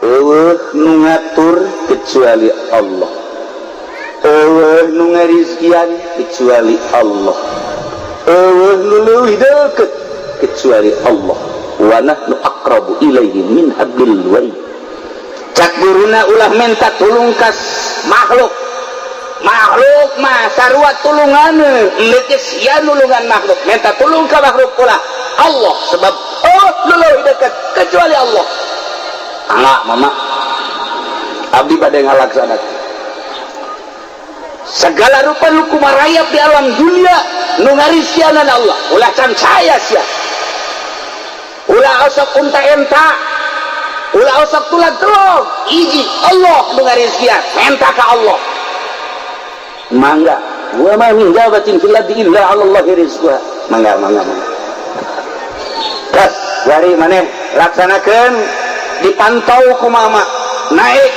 Euweuh nu ngatur kecuali Allah, euweuh nu ngarizkian kecuali Allah, euweuh nu leuwih deukeut kecuali Allah. Wa nahnu aqrabu ilaihi min hablil warid. Cak guruna, ulah minta tulung kas makhluk. Makhluk mah sarua tulungan, geus sia nulungan makhluk. Minta tulung ka makhluk ulah, Allah, sebab oh nu leuwih deukeut kecuali Allah. Mangga, Mama, abdi bade ngalaksanakeun segala rupa nu kumarayap di alam dunia, nu ngarizkianan Allah. Ulah can saya sia, ulah osok unta enta, ulah osok tulang telung. Hiji Allah nu ngarizkian, menta ka Allah. Mangga. Wa ma min dabatin fil ardi illa 'ala Allahi rizquha. Mangga, mangga, mangga. Gas dari maneh laksanakeun, dipantau ku Mama, naik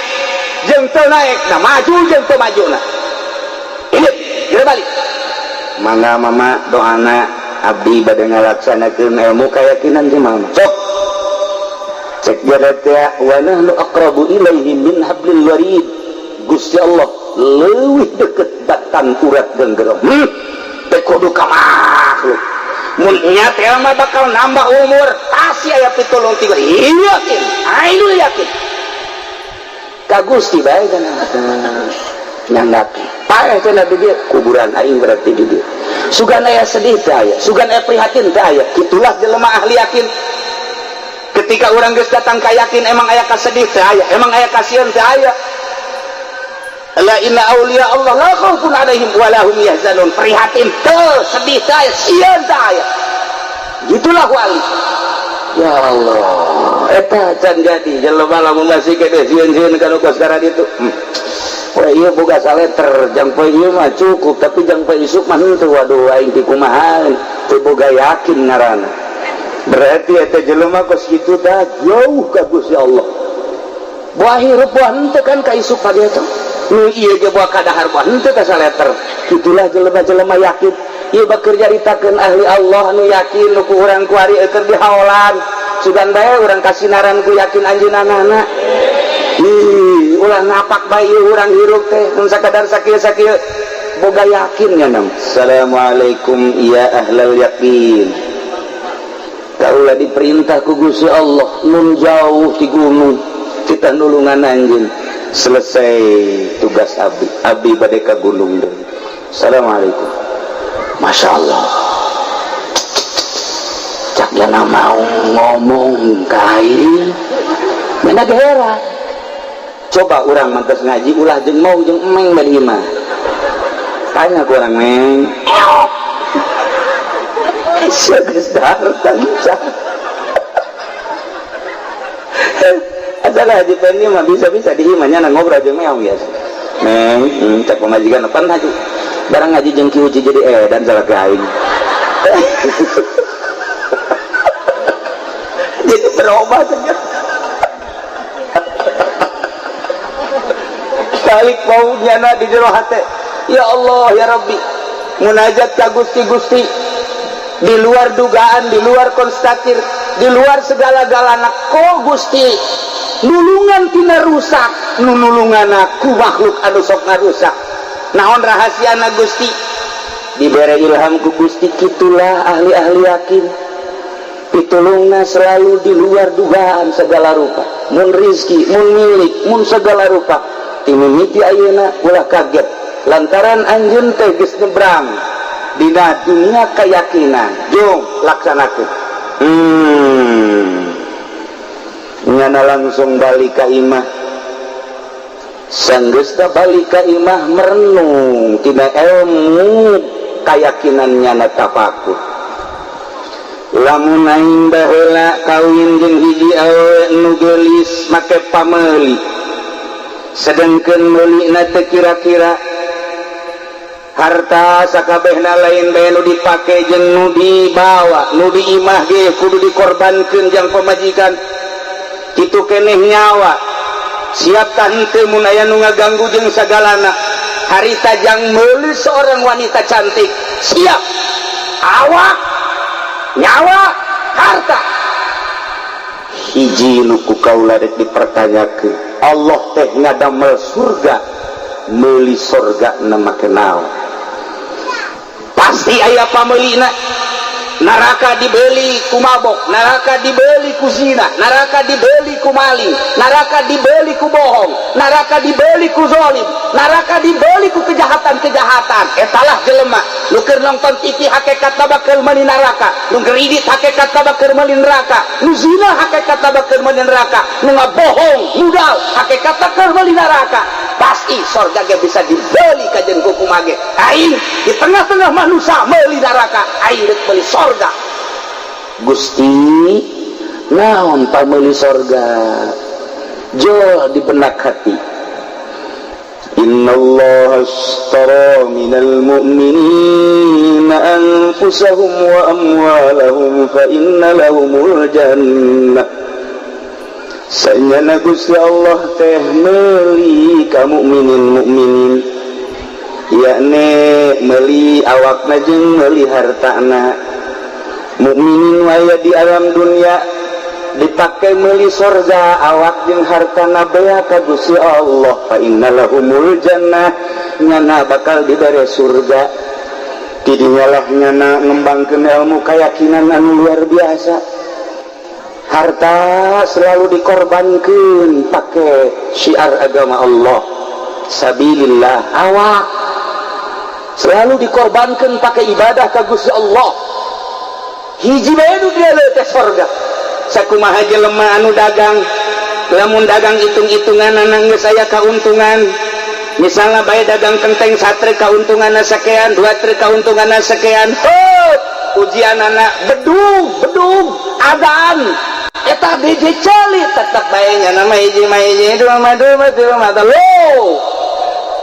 jeung teu naik, nah, maju jeung teu maju. Nah, ini kira balik. Mangga, Mama, doana, abdi bade ngalaksanakeun ilmu keyakinan ti Mama. Sok cek jadat ya, wa nahnu aqrabu ilaihi min hablil warid. Gusti Allah leuwih deket batang urat genggerong. Teu kudu ka makhluk. Mun nya teh mah bakal nambah umur, pasti aya pitulung tiga. Yakin, ainul yakin ka Gusti bae kan nyandak paeh cenah di dieu kuburan aing, berarti di dieu sugan aya sedih teh aya, sugan aya prihatin teh aya. Itulah jelema ahli yakin. Ketika orang geus datang ka yakin, emang aya kasedih teh aya, emang aya kasihan teh aya. La inna auliya Allah la khaufun alaihim wa lahum yahzanun. Prihatin teu, sedih teh aya, sieun teh aya. Gitulah wali. Ya Allah, eta can jadi jelema lamun masih kene sieun-sieun kana kos itu. Wah, iya boga saleter jang poe ieu mah cukup, tapi jang poe isuk mah henteu. Waduh, aing ti kumaha? Teu boga yakin ngaranna. Berarti eta jelema kos kitu tah jauh ka Gusti Allah. Buah hirup buah henteu kan ka isuk pagi eta. Nu ieu ge buah kadahar buah henteu ka saleter. Kitulah jelema-jelema yakin. Ieu bakeur nyaritakeun ahli Allah nu yakin, nu ku urang kuari keur dihaolan. Sugan bae urang kasinaran ku yakin anjeunna. Ih, ulah ngapak bae urang hirup teh mun sakadar sakieu-sakieu boga yakin nya. Assalamualaikum ya ahlal yakin. Kaulah diperintah ku Gusti Allah nun jauh di gunung kita nulungan anjeun. Selesai tugas abdi, abdi bade ka gunung deui. Assalamualaikum. Masya Allah, cak jana mau ngomong kain mana heran. Coba orang mantas ngaji ulah jeung mau jeung emeng bari imah. Tanya ku orang, meng sia geus dahar tangsa. Asal haji Pendi mah bisa-bisa di imahnya ngobrol jeung meong biasa. Meng, cak pamajikan pan haji barang ngaji jeung Ki Uci jadi edan salah ke aing. Jadi berubah saja. Balik mau nyana di jero hate. Ya Allah, ya Rabbi, munajat ka Gusti. Gusti, di luar dugaan, di luar konstatir, di luar segala-galana kok Gusti nulungan tina rusak, nu nulungan aku makhluk anu sok ngarusak. Naon rahasiana, Gusti? Dibere ilham ku Gusti, kitulah ahli-ahli yakin, pitulungna selalu di luar dugaan segala rupa, mun rizki, mun milik, mun segala rupa. Timimiti ayeuna ulah kaget lantaran anjeun teh geus nyebrang dina dunia keyakinan. Jung laksanakeun. Nyana langsung balik ka imah. Sanggeusna balik ka imah, merenung tina ilmu keyakinan nyana, tafakur, lamun aing baheula kawin jeung hiji awewe nu geulis make pameuli, sedangkan meulina teh kira-kira harta sakabehna lain bae nu dipake jeung nu dibawa, nu di imah ge kudu dikorbankeun jang pamajikan. Kitu keneh nyawa, siap tah henteu mun aya nu ngaganggu jeung sagalana. Harita jang meuli seorang wanita cantik, siap awak, nyawa, harta. Hiji nu ku kaula rek dipertanyakeun, Allah teh ngadamel surga, meuli surga na make naon? Pasti aya pameulina. Neraka dibeli ku mabok, neraka dibeli ku zina, neraka dibeli ku maling, neraka dibeli ku bohong, neraka dibeli ku zolim, neraka dibeli ku kejahatan-kejahatan. Etalah jelema nu keur nonton TV hakikatna bakal meuli neraka, nu kredit hakikatna bakal meuli neraka, nu zina hakikatna bakal meuli neraka, nu ngabohong mudal hakikatna keur meuli neraka. Pasti sorga ge bisa dibeli kajen kumaha ge. Aing di tengah-tengah manusia meuli neraka, aing rek meuli sorga. Gusti, naon pameli sorga? Jol di benak hati. Innallaha ashtara minal mu'minina anfusahum wa amwalahum fa inna lahumul jannah. Sanyana Gusti Allah teh meuli ka mukminin mukminin, yakni meuli awakna jeung meuli hartana. Mukminin waya di alam dunia dipakai meuli sorga, awak jeung hartana bea ka Gusti Allah. Fa innalahumul jannah, nyana bakal dibere surga. Tidinyalah nyana ngembangkeun ilmu keyakinan anu luar biasa. Harta selalu dikorbankan pakai syiar agama Allah, sabilillah. Awak selalu dikorbankan pakai ibadah ka Gusti Allah. Hiji bae nu dia teh sorga. Sakumaha jelema anu dagang, lamun dagang hitung-hitungan geus aya kauntungan, misalnya bae dagang kenteng satruk kauntungan sekian, dua truk kauntungan sekian. Oh, ujian anak bedug bedug adan eta biji celi tetep bae nya nama hiji mah hiji, dua mah dua, mah tilu mah telu,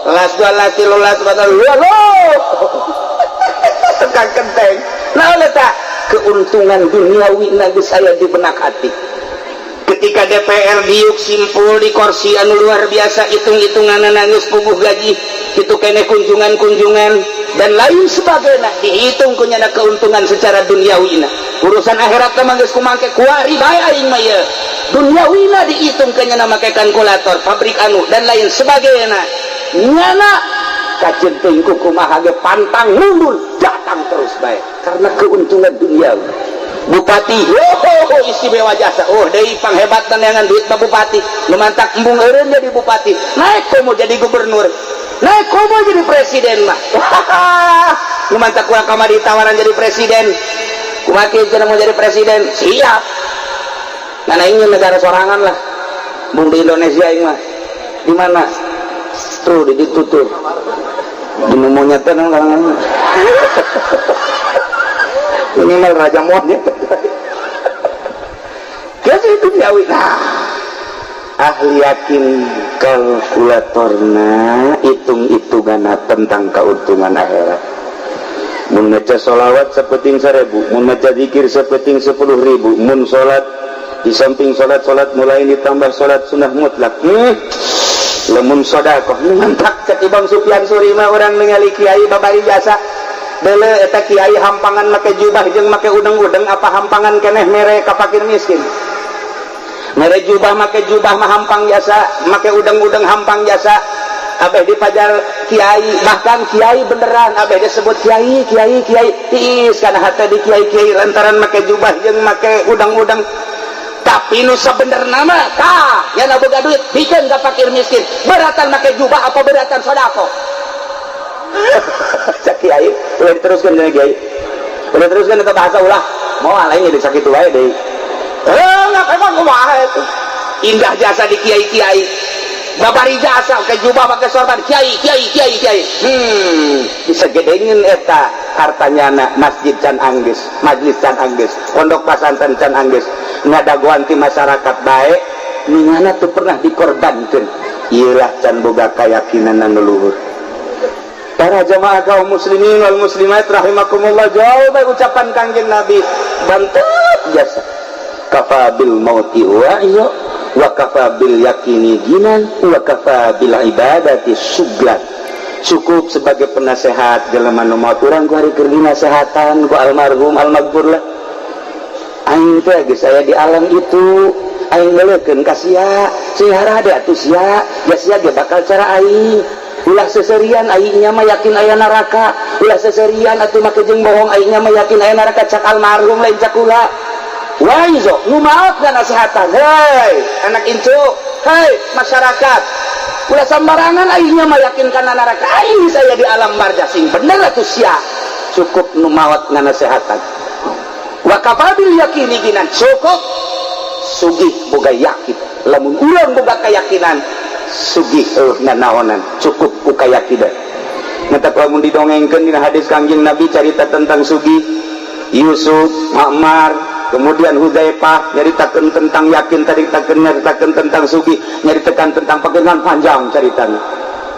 las dua, las tilu, las empat, lu lu tukang kenteng. Nah, eta keuntungan duniawi geus aya di benak hati. Ketika DPR diuk simpul di kursi anu luar biasa, hitung-hitungan nangis puguh gaji itu kene, kunjungan-kunjungan dan lain sebagainya, dihitung kunyana keuntungan secara duniawi. Urusan akhirat mah geus kumangke kuari bae, aing mah ieu duniawina dihitung kenyana make kalkulator pabrik anu dan lain sebagainya. Nyana kaceun teuing kumaha ge pantang mundur, datang terus bae karena keuntungan duniawi. Bupati, oh, istimewa jasa, oh deui panghebatan dengan duit mah. Bupati nu mantak embung eureun jadi bupati, naik komo jadi gubernur, naik komo jadi presiden mah. Nu mantak kurang kamari tawaran jadi presiden, kumaha kieu mau jadi presiden, siap. Mana ingin negara sorangan lah, bung di Indonesia ini mah. Di mana tuh? Di ditu tuh, di monyet kan minimal raja monyet. Jadi itu duniawi. Nah, ahli yakin kalkulatorna hitung-hitungan tentang keuntungan akhirat. Mun maca sholawat sapeting 1000, mun maca zikir sapeting 10.000, mun sholat di samping sholat sholat mulai ditambah sholat sunnah mutlak, lamun sodakoh mantap. Cek Imam Sufyan Tsuri mah, urang ningali kiai babari jasa dele eta kiai hampangan make jubah jeung make udeng-udeng, apa hampangan keneh mere ka fakir miskin? Mere jubah, make jubah mah hampang jasa, make udeng-udeng hampang jasa. Abeh dipajar kiai, bahkan kiai beneran, abeh disebut kiai, kiai, kiai, tiis kana hate di kiai kiai lantaran make jubah jeung make udang-udang. Tapi nu sabenerna mah tah ya boga duit bikin ka fakir miskin, beratan make jubah apa beratan sodako? Cek kiai ulah diteruskan. Jadi kiai udah teruskan itu bahasa, ulah mau lain jadi sakit wae deui. Eh, nggak, emang kumaha itu indah jasa di kiai kiai babari jasa ke jubah pakai sorban, kiai kiai kiai kiai. Bisa gedengin eta hartanya anak masjid can anggeus, majlis can anggeus, pondok pesantren can anggeus, ngadagoan ti masyarakat baik ningana tuh pernah dikorbankan. Iyalah, can boga keyakinan anu luhur. Para jamaah kaum muslimin wal muslimat rahimakumullah, jauh baik ucapan Kangjeng Nabi bantap jasa. Kafa bil mauti wa wa kafa bil yakini ginan wa kafa bil ibadati suglan. Cukup sebagai penasehat jelema nu maot. Urang ku hari keur dinasehatan ku almarhum almaghfur lah, aing teh geus aya di alam itu. Aing ngeleukeun ka sia, sing harade atuh sia, ya sia ge bakal cara aing. Ulah seserian aingnya mah yakin aya neraka. Ulah seserian atuh make jeung bohong, aingnya mah yakin aya neraka, cak almarhum, lain cak kula. Waizo nu maot nasihatan, hei anak incu, hei masyarakat, ulah sembarangan, aingnya mah yakin kana neraka, aing saya di alam barzah, sing bener atuh sia. Cukup nu maot nganasehatan. Wa kafabil yakini ginan, cukup sugih boga yakin. Lamun urang boga keyakinan, sugih eueuh nanaonan, cukup ku kayakinan. Matak lamun didongengkeun dina hadis Kangjeng Nabi, carita tentang sugih Yusuf, Ma'mar, kemudian Hudzaifah, nyaritakeun tentang yakin tadi, nyaritakeun tentang sugih, nyaritakeun tentang pagengan, panjang caritana.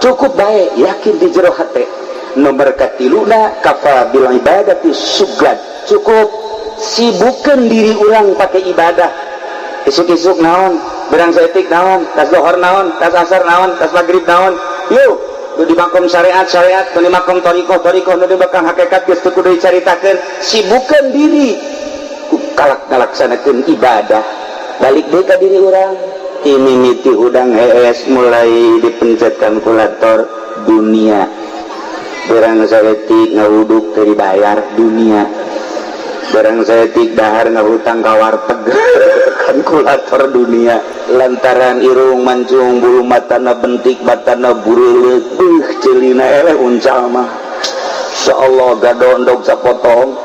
Cukup baik yakin di jero hate. Nomor katiluna, kafa bil ibadati syughlan, cukup sibukan diri urang pakai ibadah. Isuk-isuk naon, berang saeutik naon, tas lohor naon, tas asar naon, tas maghrib naon, yuk nu di makom syariat syariat, nu di makom torikoh torikoh, nu di makom hakikat geus teu kudu dicaritakeun. Sibukan diri ku kalak ngalaksanakeun ibadah. Balik deui ka diri urang, ini miti udang hees mulai dipencet kalkulator, dunia. Berang saeutik ngawuduk teu dibayar, dunia. Barang saeutik dahar ngahutang ka warteg, kalkulator dunia. Lantaran irung mancung, bulu matana bentik, matana bureuleuh, beuh, ceulina eleh, uncal mah insyaallah gadondog sapotong.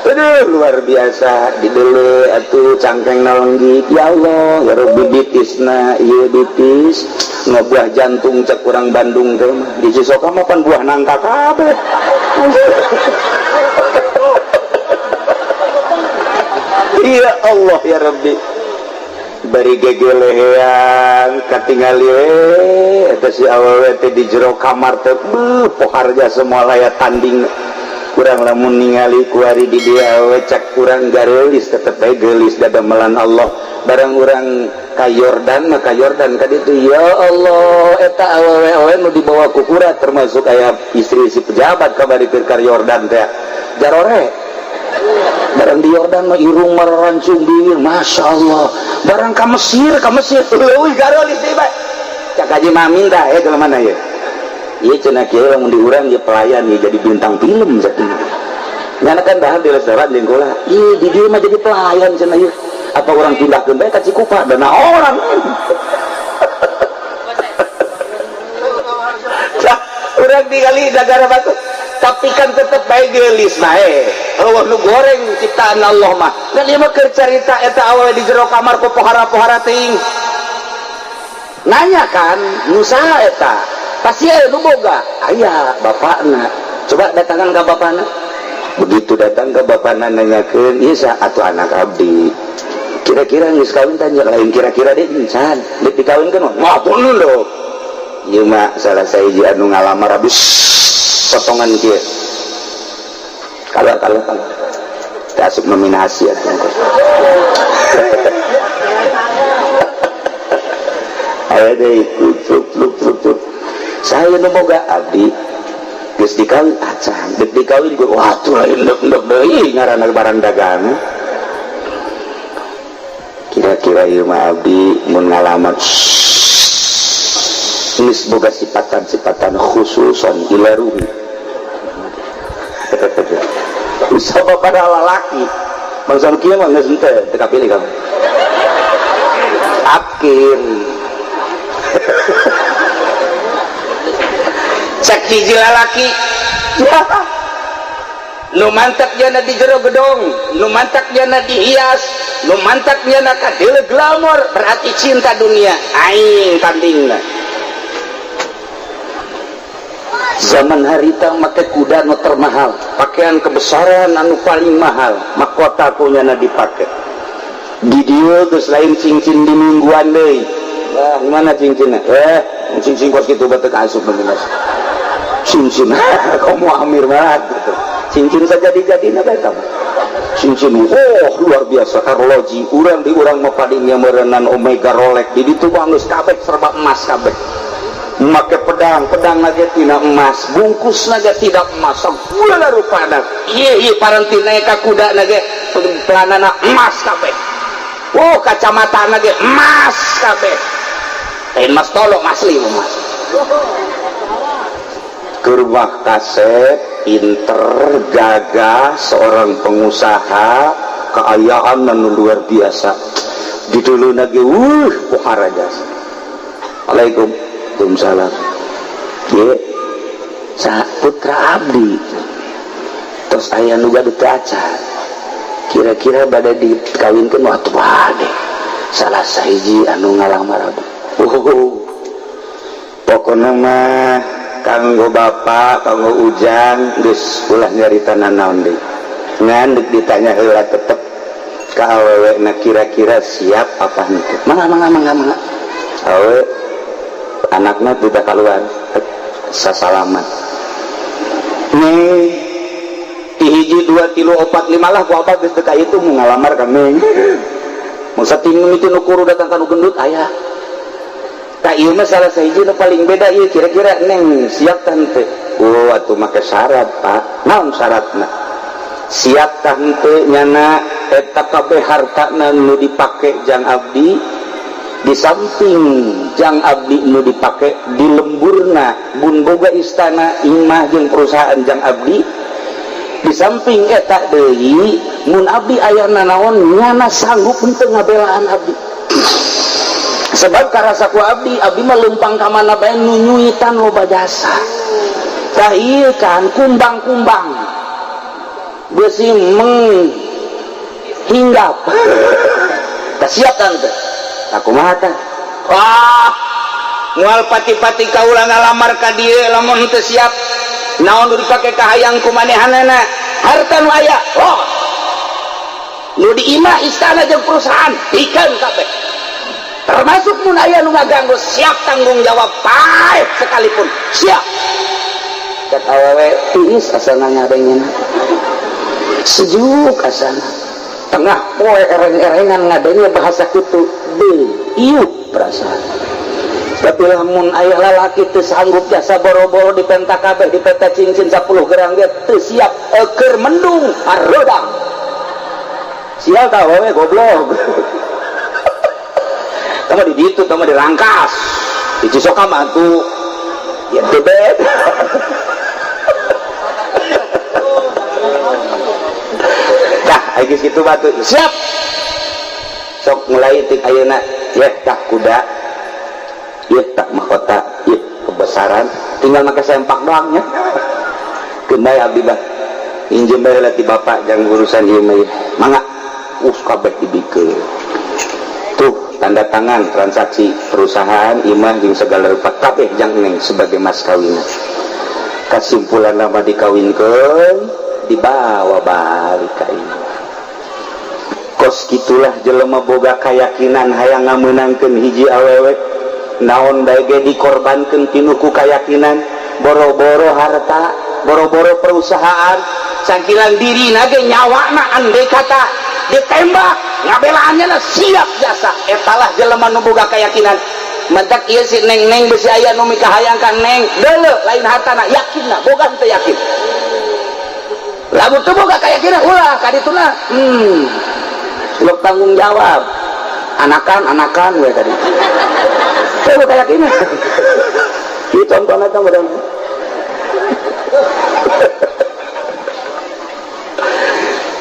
Aduh, luar biasa didele atuh cangkeng nalenggik. Ya Allah ya Rabbi, bitisna ieu bitis buah jantung, cek urang Bandung teh mah. Di Cisoka mah pan buah nangka kabeh. Ya Allah ya Rabbi, bari gegelehean katingali we eta si awewe teh di jero kamar teh, beuh, poharja semua laya tanding. Kurang lamun ningali kuari di dia awewe, cak kurang gareulis, tetep bae geulis dadamelan Allah. Barang urang ka Yordan mah, ka Yordan ka ditu, ya Allah, eta awewe awewe nu dibawa ku kura, termasuk aya istri si pejabat kabari keur ka Yordan teh jarore. Barang di Yordan mah irung marancung, bibir Masya Allah. Barang ka Mesir, ka Mesir leuwih garolis deui bae. Cak Haji Mamin tah ya kalau mana ya, ieu cenah kieu, lamun di urang ieu pelayan ieu jadi bintang film satunya. Nyana kan dahar di restoran jeung kula, ieu di dieu mah jadi pelayan cenah ieu. Apa urang pindahkeun bae ka Cikupa dana orang? Urang digali negara batu, tapi kan tetep bae geulis bae. Allah nu goreng ciptaan Allah mah. Dan ieu mah keur carita eta awewe di jero kamar ku pohara-pohara teuing. Nanya kan, nu saha eta? Pasti aya nu boga. Aya bapakna. Coba datangan ka bapakna. Begitu datang ke bapakna nanyakeun, ieu saha atuh anak abdi? Kira-kira geus kawin tanya, lain kira-kira deui encan. Deuk dikawinkeun mah, wah pun lho. Ieu mah salah sahiji anu ngalamar habis potongan kieu. Kalau kalau kalau asup nominasi atuh. Aya deui cuk cuk cuk cuk. Saya nu boga abdi geus dikawin acan, deuk dikawin gue, wah tuh lain ndek-ndek deui ngaranna barang dagangan. Kira-kira ieu mah abdi mun ngalamar geus boga sipatan-sipatan khususon ila ruhi. Usah pada lalaki bangsa nu kieu mah geus henteu teu kapilih kamu. Akhir cek hiji lalaki, ya nu mantak jana di jero gedong, nu mantak jana dihias, nu mantak jana kadele glamor, berarti cinta dunia aing tandingna. Zaman harita make kuda nu termahal, pakaian kebesaran anu paling mahal, mahkota punyana dipake. Di dieu geus lain cincin di mingguan deui. Wah, gimana cincinnya? Cincin kos kitu bae teu asup bener. Cincin, kamu amir banget gitu. Cincin saja dijadiin apa eta? Cincin, oh luar biasa karloji. Urang di urang mah padingnya meureunan Omega Rolex. Di ditu mah geus kabeh serba emas kabeh. Make pedang, pedang naga tina emas, bungkus naga tidak emas, segala rupana. Ieu ieu paranti naik ka kuda naga pelanana emas kabeh. Oh, kacamata ge emas kabeh. Lain mas tolong asli emas. Ke rumah kasep, pinter, gagah, seorang pengusaha, keayaan nu luar biasa. Di dulu lagi, pohara jasa. Waalaikum, Waalaikumsalam. Ye, putra abdi. Terus aya nu gaduh teu acan. Kira-kira bade dikawinkeun waktu bade. Salah sahiji anu ngalamar abdi. Oh, pokokna mah kanggo bapak, kanggo Ujang, geus ulah nyarita nanaon deui. Ngan deuk ditanya heula tetep ka awewe na kira-kira siap apa henteu. Mangga, mangga, mangga, mangga. Awewe anaknya tidak keluar sasalaman. Nih hiji dua tilu opat lima lah ku abah geus teu ka itu mau ngalamar kami. Masa tim itu nu kuru datang kanu gendut aya. Tak ieu mah salah sahiji nu paling beda ieu, kira-kira neng siap tah henteu? Oh, atuh make syarat, Pak. Naon syaratna? Siap tah henteu nyana eta kabeh hartana nu dipake jang abdi, di samping jang abdi nu dipake di lemburna bun boga istana, imah jeung perusahaan jang abdi, di samping eta deui mun abdi aya nanaon nyana sanggup henteu ngabelaan abdi? Sebab karasa ku abdi, abdi mah lempang ka mana bae nunyuitan loba jasa. Tah ieu kan kumbang-kumbang beusi meng hinggap. Tah siap tante? Aku mah tah, wah, moal pati-pati kaula ngalamar ka dieu lamun teu siap. Naon nu dipake kahayang ku manehanana? Harta nu aya, oh, nu di imah, istana jeung perusahaan pikeun kabeh, termasuk mun aya nu ngaganggu siap tanggung jawab, paeh sekalipun siap. Cek awewe tiis asana, ngadengena sejuk asana. Tengah poe ereng-erengan ngadenge bahasa kitu, beuh, iup perasaan. Tapi lamun aya lalaki teu sanggup jasa, boro-boro dipenta kabeh, dipenta cincin 10 gram ge teu siap, keur mendung hareudang. Sial tah awewe, goblok. Kamu di ditu, kamu dirangkas di Cisoka mah tuh ya teu beda. Dah, geus kitu batu siap. Sok mulai tik ayeuna ya, tah kuda ya, tak mahkota ya, kebesaran tinggal make sempak doang nya. Keun bae abdi bah injem bae lah ti bapak jangan urusan ieu mah ieu. Mangga us kabeh dibikeun tuh, tanda tangan transaksi perusahaan, imah jeung segala rupa kabeh jang neng sebagai mas kawin. Kesimpulan nama dikawinkeun, dibawa balik ka imah. Kos gitulah jelema boga keyakinan hayang ngamenangkeun hiji awewe, naon bae ge dikorbankeun pinuh ku keyakinan, boro-boro harta, boro-boro perusahaan, cangkilan diri nage nyawana andai kata ditembak ngabelaannya lah siap jasa. Etalah jelema nu boga keyakinan. Mentak ieu si neng-neng besi aya nu mikahayang ka neng deuleu, lain hartana, yakinna boga teu? Yakin. Lamun teu boga keyakinan, ulah ka dituna. Lo tanggung jawab anakan anakan we tadi teu boga keyakinan. Ieu contohna teh mudah.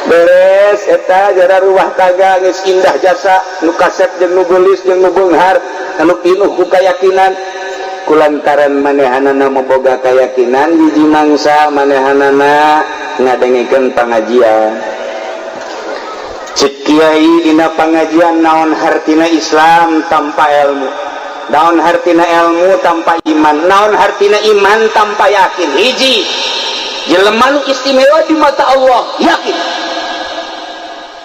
Beres eta jara rumah tangga geus indah jasa, nu kasep jeung nu geulis jeung nu beunghar anu pinuh ku kayakinan. Kulantaran manehanana boga kayakinan, hiji mangsa manehanana ngadengekeun pangajian. Cek kiai dina pangajian, naon hartina Islam tanpa ilmu, naon hartina ilmu tanpa iman, naon hartina iman tanpa yakin? Hiji jelema nu istimewa di mata Allah, yakin.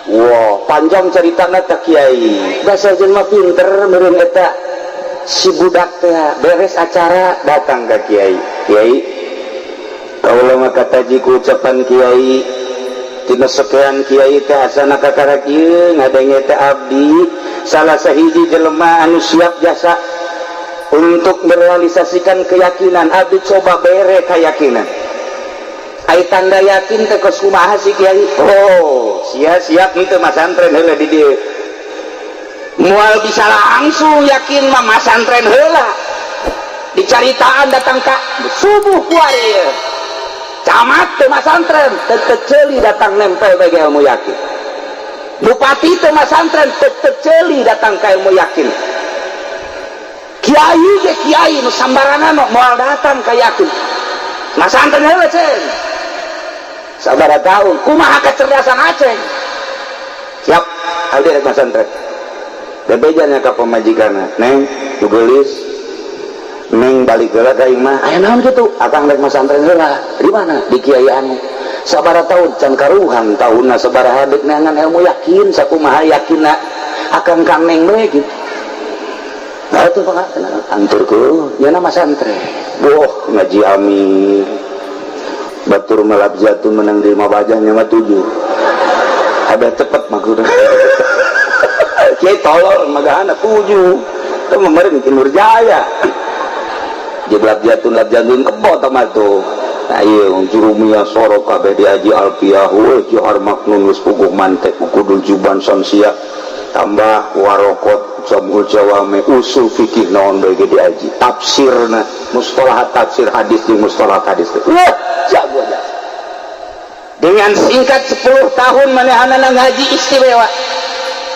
Wah, panjang ceritana teh kiai. Bahasa jelema pinter meureun eta si budak teh. Beres acara datang ke kiai. "Kiai, kaula mah kataji ku ucapan kiai tina sekian kiai teh, asana kakara kieu ngadenge teh abdi salah sahiji jelema anu siap jasa untuk merealisasikan keyakinan. Abdi coba bere keyakinan. Ai tanda yakin teh kos kumaha sih, Kiai?" "Oh, sia siap henteu masantren heula di dieu?" Moal bisa langsung yakin mah, masantren heula. Dicaritaan datang ka subuh kuari camat teu masantren, teu ceuli datang nempel bagi ilmu yakin. Bupati teu masantren, teu ceuli datang ka ilmu yakin. Kiai ge kiai nu sambarangan moal datang ka yakin. Masantren heula, ceng, sabaraha tahun, kumaha kecerdasan Aceng. Siap abdi rek masantren. Bebejanya ka pamajikanna, "Neng, geulis, Neng, balik heula ka imah." "Aya naon kitu?" "Akang rek masantren heula." "Di mana?" "Di kiai anu." "Sabaraha tahun?" "Can karuhan tahunna sabaraha, dek neangan ilmu yakin, sakumaha yakinna akang ka Neng we gitu." Nah, itu pak anturku nya masantren. Boh ngaji amir batur melap jatuh menang di lima bajahnya mah tujuh ada cepet maksudnya. Kiai tolol magahana tujuh itu memarin ki Nurjaya jeblak jatun lap jatun kebo tama tuh. Ayo jurumiyah sorok kabeh diaji, alfiyah we johar maknun geus puguh mantek kudul juban samsia tambah warokot jamul jawame usul fikih naon bae ge diaji, tafsirna, mustalahat tafsir hadis jeung mustalahat hadis. Wah, jago jasa. Dengan singkat 10 tahun manehanana ngaji istimewa.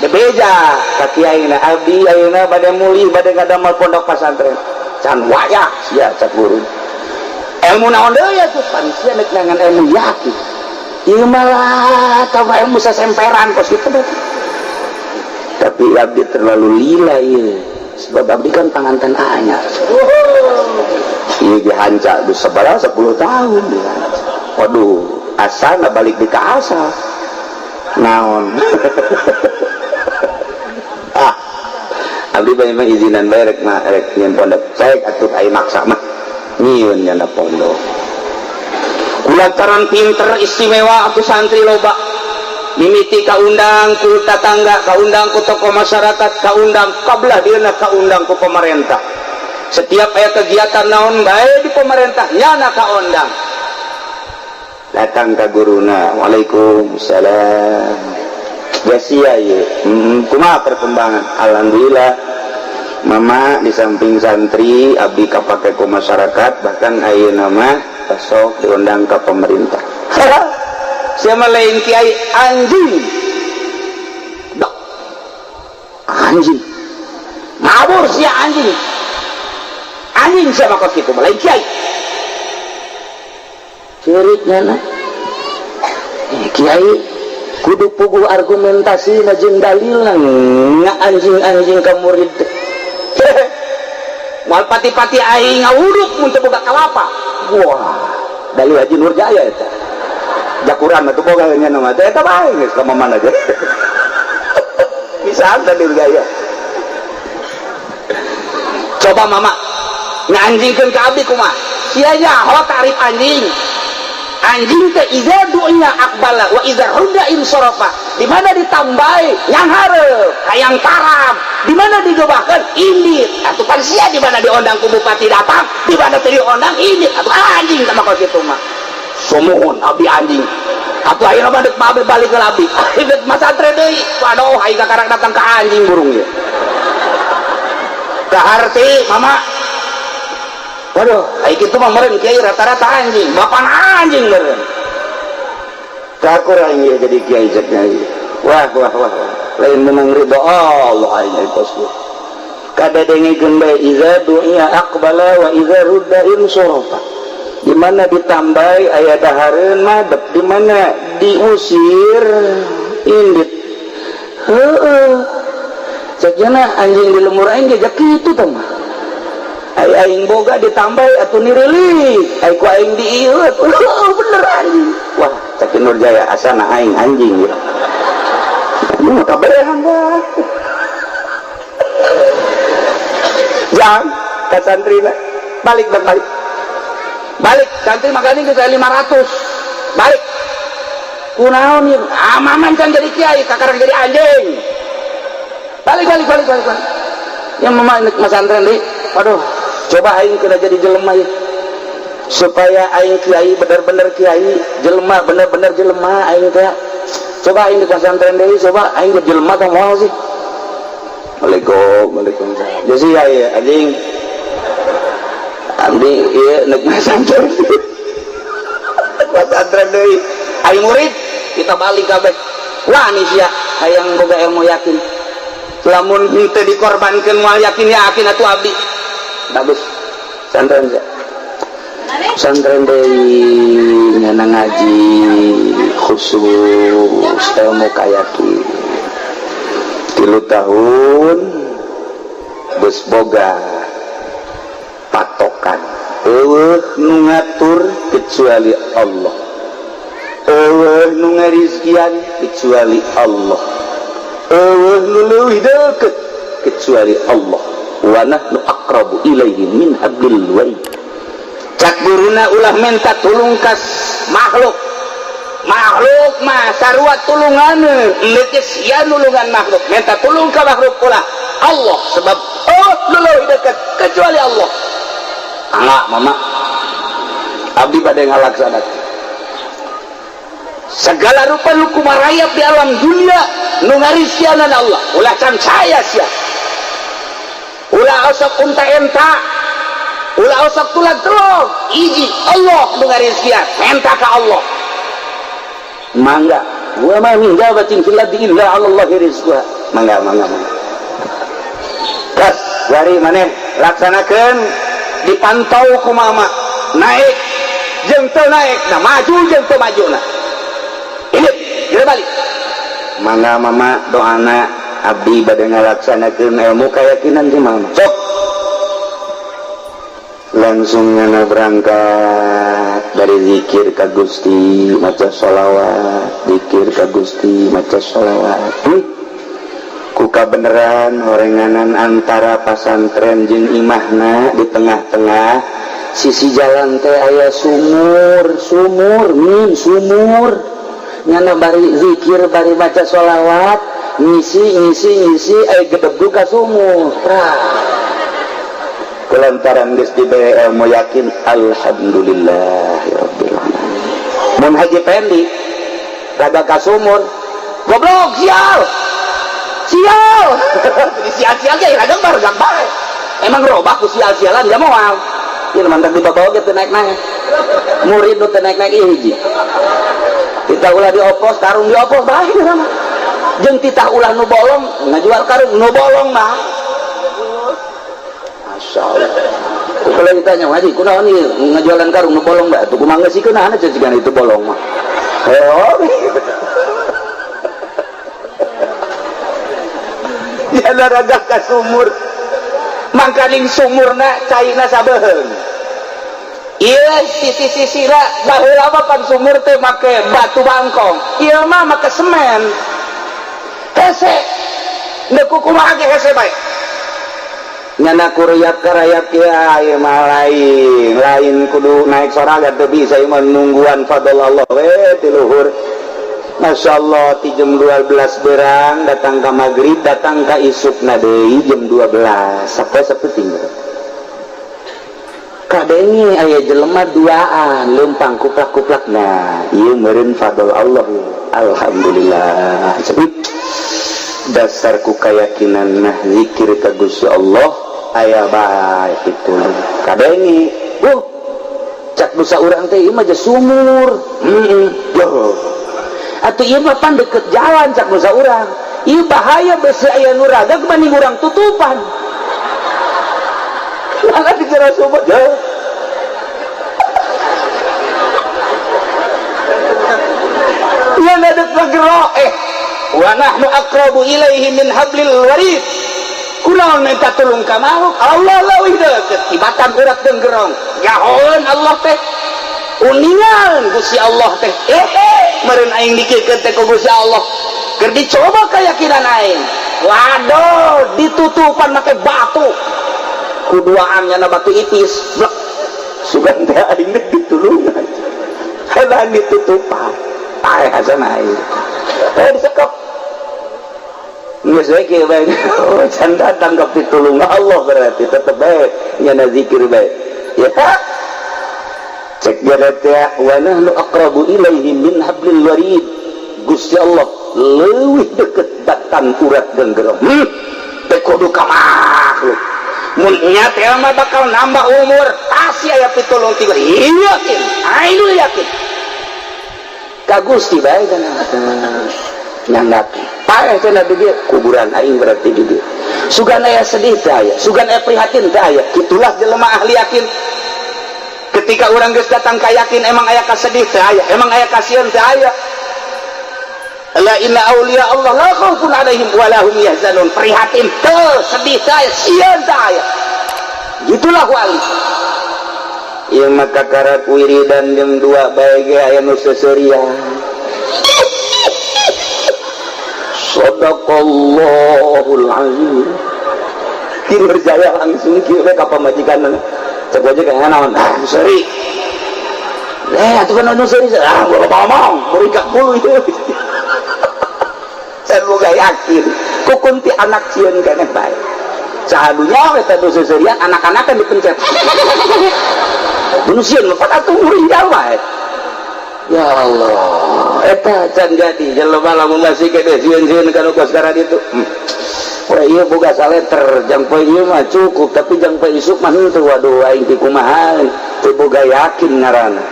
Bebeja ka kiaina, "Abdi ayeuna bade mulih, bade ngadamel pondok pesantren." "Can wayah sia," cak guru. "Ilmu naon deui atuh?" "Pan sia nek neangan ilmu yakin ieu malah tambah ilmu sasemperan kos kitu." "Tapi abdi terlalu lila ieu, sebab abdi kan panganten anyar ieu, dihanca geus sabaraha 10 tahun dihanca." Waduh, asal balik di ka asal naon. Ah, abdi banyak mah izinan bae rek mah rek nyieun pondok. Saya atuh ai maksa mah nyieun nyana pondok. Kulantaran pinter istimewa aku santri loba, mimiti kaundang ku tatangga, kaundang ku tokoh masyarakat, kaundang kabelah dieuna, kaundang ku pemerintah. Setiap aya kegiatan naon bae di pemerintah nyana kaundang. Datang ka guruna, "Waalaikumsalam." "Gasia ye, kumaha perkembangan?" "Alhamdulillah, Mama, di samping santri abdi kapake ku masyarakat, bahkan ayeuna mah sok diundang ke pemerintah." "Siapa lain kiai, anjing. Dok. Anjing ngabur sia, anjing, anjing siapa kos kitu, lain kiai." Ceuriknya na kiai kudu puguh argumentasi na jeung dalilna, nga anjing-anjing ka murid. Moal pati-pati aing ngawuduk mun teu boga kalapa. Wah, dalil Haji Nurjaya eta. Jakuran mah teu boga nya nama teh eta bae geus ka mana aja. Bisa dalil gaya. Coba Mama nganjingkeun ka abdi kumaha? Sia nyaho tarif anjing. Anjing teh iza dunya aqbala wa iza rudda insarafa. Di mana ditambahi yang hareup hayang tarab, di mana digebahkeun indit. Atuh pan sia di mana diondang ku bupati datang, di mana teu diondang indit. Atuh anjing sama kos kitu mah. Sumuhun, abdi anjing. Atuh ayeuna mah deuk abdi balik ke abdi. Deuk masantren deui. Waduh, aing kakarang datang ka anjing burung ieu. Kaharti Mama. Waduh, aing kitu mah meureun kiai rata-rata anjing, bapak anjing meureun. Kakur aing ieu jadi kiai cek nyai. Wah, wah, wah, wah. Lain menang ridho Allah aing kos kieu. Kadadengikeun bae, iza du'a aqbala wa iza rudda insarafa. Di mana ditambahi aya dahareun madep, di mana diusir indit. Heeh. Cek jana anjing di lemur aing ge kitu tah mah. Ai aing boga ditambahi atuh nirilik, ai ku aing diieu atuh bener anjing. Wah, cek Nurjaya asana aing anjing gitu. Ini mah kabehan dah. Jang, ka santrina balik balik balik. Balik, santri makanya geus 500. Balik. Kunaon ieu? Ah, maman can jadi kiai, kakarang jadi anjing. Balik balik balik balik balik. Yang mama masantren deui. Waduh, coba aing kena jadi jelema ya. Supaya aing kiai bener-bener kiai, jelema bener-bener jelema aing teh. Coba aing di pesantren deui, coba aing jadi jelema tah moal sih. Waalaikum, waalaikumsalam. Jadi ya ya anjing. Abdi ieu nek masantren. Pesantren deui. Ayo murid, kita balik kabeh. Wah nih sia hayang boga ilmu yakin. Lamun henteu dikorbankeun moal yakin yakin atuh abdi. Bagus. Santren sia. Pesantren deui nyana ngaji khusus ilmu kayakin. 3 tahun geus boga patokan. Eueuh nu ngatur kecuali Allah. Eueuh nu ngarizkian kecuali Allah. Eueuh nu leuwih deukeut kecuali Allah. Wa nahnu aqrabu ilaihi min hablil warid. Cak guruna ulah minta tulung kas makhluk. Makhluk mah sarua tulunganeun, geus sia nulungan makhluk. Minta tulung ka makhluk ulah Allah sebab oh nu leuwih deukeut kecuali Allah. Angga mama abdi bade ngalaksanakeun segala rupa nu kumarayap di alam dunia nu ngarisianan Allah. Ulah can saya sia, ulah osok unta enta, ulah osok tulang telog. Iji Allah nu ngarisian, minta ka Allah. Mangga wa ma min dabatin fil ardi illa 'ala Allahi rizquha. Mangga mangga mangga. Kas bari maneh laksanakeun, dipantau ku mama naik jeung teu naik, nah maju jeung teu maju, nah ini kita balik. Mangga mama doana abdi bade ngalaksanakeun ilmu keyakinan ti mama. Sok langsung nyana berangkat dari zikir ka Gusti maca sholawat, zikir ka Gusti maca sholawat. Ku kabeneran horenganan antara pasantren jeung imahna di tengah-tengah sisi jalan teh aya sumur, sumur min sumur. Nyana bari zikir bari maca sholawat, ngisi ngisi ngisi, aya gedebuk ka sumur. Prah. Kulantaran geus dibere ilmu yakin, alhamdulillahirabbil alamin. Mun Haji Pendi raga ka sumur, goblok, sial sial, sial-sial ge raga baregang bae. Emang robah ku sial-sialan ya moal. Ieu mantak dibawa ge teu naik-naik. Murid nu teu naik-naik ieu hiji. Titah ulah diopos, karung diopos bae mah. Jeung titah ulah nu bolong, ngajual karung nu bolong mah. Masya Allah. Kalau ditanya, "Haji, kunaon ieu ngajualan karung nu bolong bae?" Tuh kumaha geus kunaon cicigan itu bolong mah. Oh. Ya raga ka sumur. Mangkaning sumurna caina sabeheung. Ieu sisi-sisina baheula mah pan sumur teh make batu bangkong. Ieu mah make semen. Hese. Neuk kumaha ge hese bae. Nyana kuruyap karayap ya ieu mah lain, lain kudu naik soraga teu bisa ieu mah nungguan fadl Allah we ti luhur. Masya Allah ti jam 12 berang datang ka maghrib, datang ka isukna deui jam 12 sampai saeuting. Kadenge aya jelema duaan leumpang kuplak-kuplak, nah ieu meureun fadl Allah. Alhamdulillah. Dasar ku keyakinan nah zikir ka Gusti Allah aya bae kitu. Kadenge cak dosa urang teh ieu mah sumur. Heeh. Atuh ieu mah pan deket jalan cak dosa urang. Ieu bahaya besi aya nu raga banding urang tutupan. Maka dikira sumur jauh. Ieu ngadek ngegero wa nahnu aqrabu ilaihi min hablil warid. Kunaon minta tulung ka makhluk? Allah leuwih deukeut tibatan urat denggerong. Gahoeun Allah teh. Uningan Gusti Allah teh. Meureun aing dikirkeun teh ku Gusti Allah. Keur dicoba keyakinan aing. Waduh, ditutupan make batu. Kuduaan nyana batu ipis. Blek. Sugan teh aing teh ditulungan. Kadang ditutupan. Paeh hasan aing. Disekep. Geus we kieu bae. Can datang ka pitulung Allah berarti tetep bae nyana zikir bae. Ya. Cek dia teh wa nahnu aqrabu ilaihi min hablil warid. Gusti Allah leuwih deket batang urat genggerong. Teu kudu ka makhluk. Mun nya teh mah bakal nambah umur, pasti aya pitulung ti yakin. Ainul yakin. Ka Gusti bae kana nyanggapi. Paeh cenah di dieu kuburan aing berarti di dieu. Sugan aya sedih teh aya, sugan aya prihatin teh aya. Itulah jelema ahli yakin. Ketika orang geus datang ka yakin emang aya kasedih teh aya, emang aya kasieun teh aya. La inna auliya Allah la khaufun alaihim wa lahum yahzanun. Prihatin teu, sedih teh aya, sieun teh aya. Gitulah wali. Ieu mah kakarak wiridan jam 2 bae ge aya nu seuseurian. Sadaqallahul azim. Tidur jaya langsung kieu we ka pamajikan. Cek aja kayak naon, ah seri. Atuh kan anu seri, ah gua ngomong, beri bulu ieu. Saya boga yakin, kukun ti anak sieun keneh bae. Sahadunya we teh nu seuserian anak-anak kan dipencet. Nu sieun mah atuh muringgal bae. Ya Allah, eta can jadi jelema lamun masih kene sieun-sieun kana kos karena ditu. Wah, ieu boga saleter, jang poe ieu mah cukup, tapi jang poe isuk mah henteu, waduh aing ti kumaha, teu boga yakin ngaranna.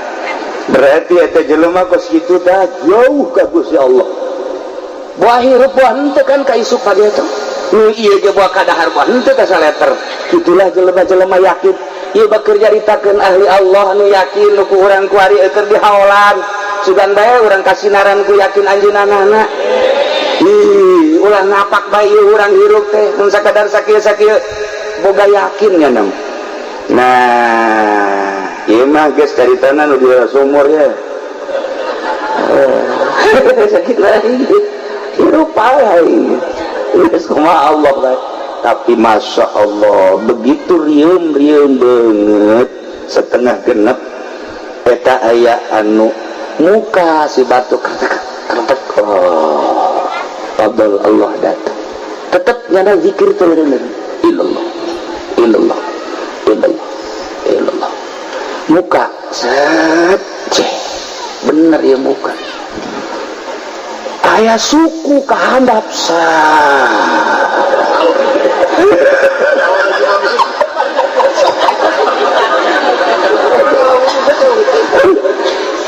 Berarti eta jelema kos kitu tah jauh ka Gusti Allah. Buah hirup buah henteu kan ka isuk pagi eta. Nu ieu ge buah kadahar buah henteu ka saleter. Kitulah jelema-jelema yakin. Ieu bakeur nyaritakeun ahli Allah nu yakin nu ku urang kuari keur dihaolan. Sugan bae urang kasinaran ku yakin anjeunna. Ih, ulah ngapak bae ieu urang hirup teh mun sakadar sakieu-sakieu boga yakin nya. Nah, ieu mah geus caritana nu di sumur ya. Sakit lagi. Hirup aing. Geus kumaha Allah bae. Tapi masya Allah, begitu rieum-rieum banget setengah genep eta aya anu muka si batu kertek kertek. Oh, fadl Allah datang. Tetep nyana zikir teh bener. Illallah, illallah, illallah, illallah. Muka set ceh. Bener ya muka. Aya suku kahandap sah.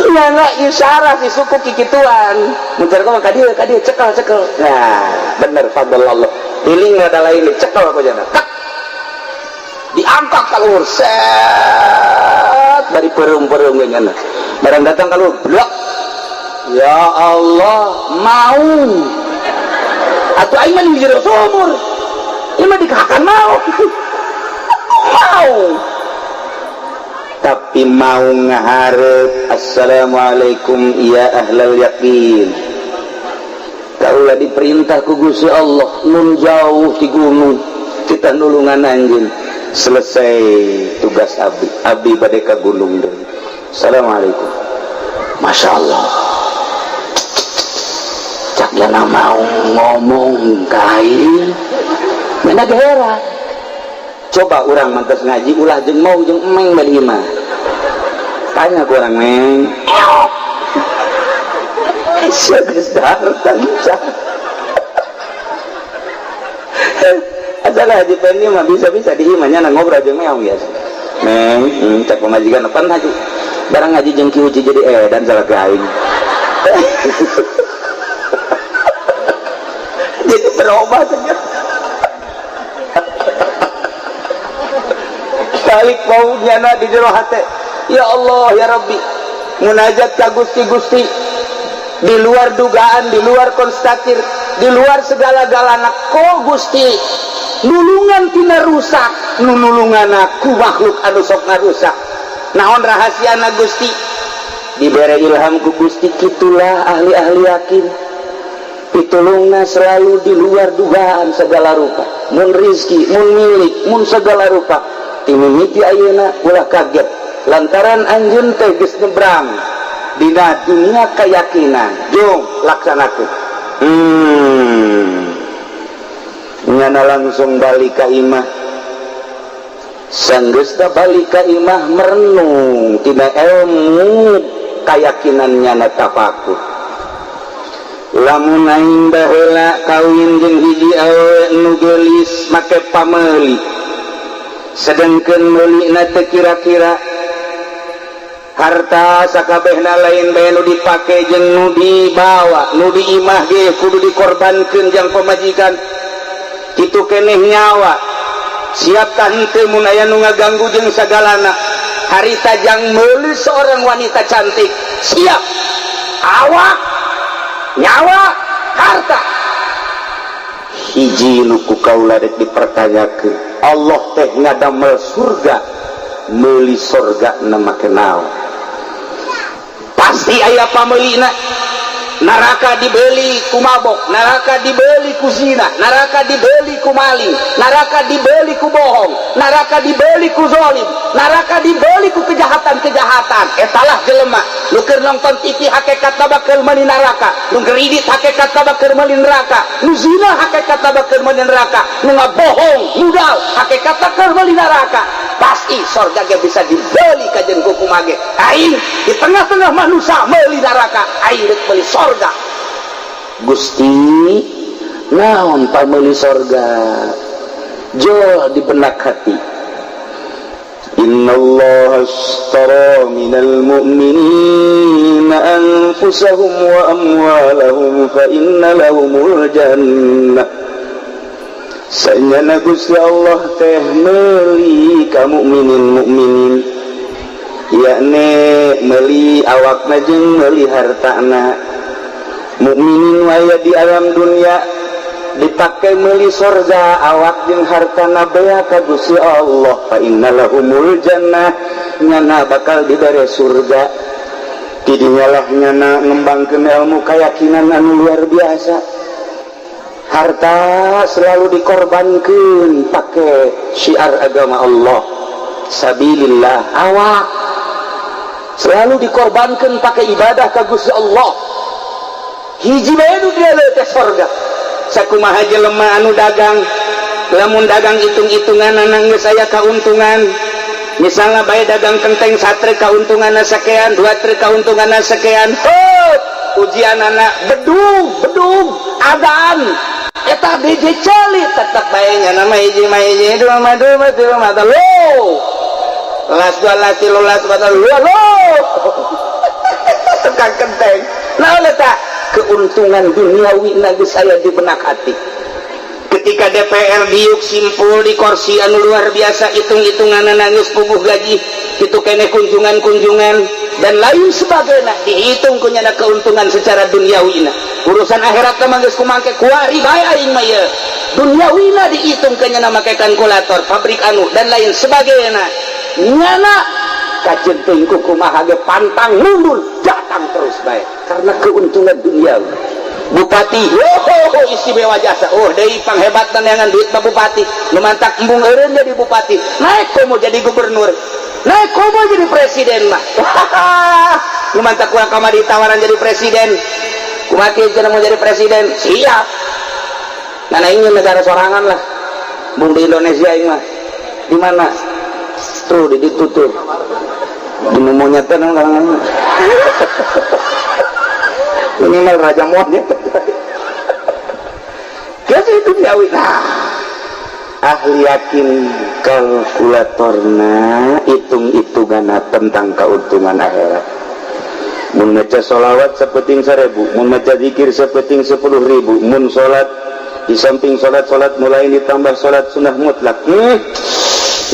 Nyana isyarat si suku kikituan. Muncul kok ka dieu cekel cekel. Nah, bener fadl Allah. Piling ada lain cekel aku jana. Tek. Diangkat ka luhur set dari pereum-pereum ge nyana. Barang datang ka luhur, blok. Ya Allah, mau. Atuh aing mah di jero sumur. Ieu mah dikahakan mau. Mau. Tapi mau ngaharep assalamualaikum ya ahlal yakin. Kaulah diperintah ku Gusti Allah nun jauh di gunung kita nulungan anjeun. Selesai tugas abdi, abdi bade ka gunung deui. Assalamualaikum. Masya Allah. Cak jana mau ngomong kain mana gera. Coba orang mantas ngaji ulah jeung mau jeung emeng bari imah. Tanya ku orang meng. Sia geus dahar tancap. Asal Haji Pendi mah bisa-bisa di imahnya ngobrol jeung meong biasa. Meng, cak pamajikan pan haji. Barang ngaji jeung Ki Uci jadi edan salah ke aing. Jadi berubah saja. Balik mau nyana di jero hate. Ya Allah ya Rabbi, munajat ka Gusti-Gusti di luar dugaan, di luar konstatir, di luar segala-galana ko Gusti nulungan tina rusak, nulungan aku makhluk anu sok ngarusak. Naon rahasiana Gusti? Dibere ilham ku Gusti, kitulah ahli-ahli yakin. Pitulungna selalu di luar dugaan segala rupa. Mun rizki, mun milik, mun segala rupa. Timimiti ayeuna ulah kaget lantaran anjeun teh geus nyebrang dina dunia keyakinan. Jung laksanakeun. Nyana langsung balik ka imah. Sanggeusna balik ka imah merenung tina ilmu keyakinan nyana tafakur. Lamun aing baheula kawin jeung hiji awewe nu geulis make pameuli, sedangkan meulina teu kira-kira, harta sakabehna lain bae nu dipake jeung nu dibawa, nu di imah ge kudu dikorbankeun jang pamajikan. Kitu keneh nyawa, siap tah henteu mun aya nu ngaganggu jeung sagalana. Harita jang meuli seorang wanita cantik, siap awak, nyawa, harta. Hiji nu ku kaula dek dipertanyakeun, Allah teh ngadamel surga, meuli surga na make naon? Pasti aya pameulina. Neraka dibeli ku mabok, neraka dibeli ku zina, neraka dibeli ku maling, neraka dibeli ku bohong, neraka dibeli ku zolim, neraka dibeli ku kejahatan-kejahatan. Etalah jelema nu keur nonton TV hakikatna bakal meuli neraka, nu ngeridit hakikatna bakal meuli neraka, nu zina hakikatna bakal meuli neraka, nu ngabohong mudal hakikatna keur meuli neraka. Pasti sorga ge bisa dibeli kajen ku kumage. Aing di tengah-tengah manusia meuli neraka, aing rek meuli sorga. Gusti, naon pameli sorga? Jol di benak hati, Innallaha ashtara minal mu'minina anfusahum wa amwalahum fa inna lahumul jannah. Sanyana Gusti Allah teh meuli ka mukminin mukminin, yakni meuli awakna jeung meuli hartana. Mukminin waya di alam dunia dipakai meuli sorga, awak jeung hartana bea ka Gusti Allah. Fa innalahumul jannah, nyana bakal dibere surga. Tidinyalah nyana ngembangkeun ilmu keyakinan anu luar biasa. Harta selalu dikorbankan pakai syiar agama Allah, sabilillah. Awak selalu dikorbankan pakai ibadah ka Gusti Allah. Hiji bae nu dia teh sorga. Sakumaha jelema anu dagang, lamun dagang hitung-hitungan geus aya kauntungan, misalnya bae dagang kenteng satruk kauntungan sekian, dua truk kauntungan sekian, hot ujian anak bedug bedug adan eta DJ celi, tetep bae nya nama hiji mah hiji, dua mah dua, tilu mah telu, las dua las tilu las dua telu lo tukang kenteng. Nah, eta keuntungan duniawi geus aya di benak hati. Ketika DPR diuk simpul di kursi anu luar biasa, hitung-hitungan nangis puguh gaji itu kene, kunjungan-kunjungan dan lain sebagainya dihitung kunyana keuntungan secara duniawi. Urusan akhirat mah geus kumangke kuari bae, aing mah ieu duniawina dihitung kenyana make kalkulator pabrik anu dan lain sebagainya. Nyana kaceun teuing ku kumaha ge pantang mundur, datang terus bae karena keuntungan duniawi. Bupati, oh, istimewa jasa, oh deui panghebatan neangan duit mah bupati. Nu mantak embung eureun jadi bupati, naik komo jadi gubernur, naik komo jadi presiden mah. Nu mantak kurang kamari tawaran jadi presiden, kumaha cenah mau jadi presiden, siap. Nah, ingin negara sorangan lah, bung di Indonesia ini mah. Di mana tuh? Di ditu tuh, di monyet teh minimal raja monyet. Jadi itu duniawi. Nah, ahli yakin kalkulatorna hitung-hitungan tentang keuntungan akhirat. Mun maca sholawat sapeting 1000, mun maca zikir sapeting 10.000, mun sholat di samping sholat-sholat mulai ditambah sholat sunnah mutlak,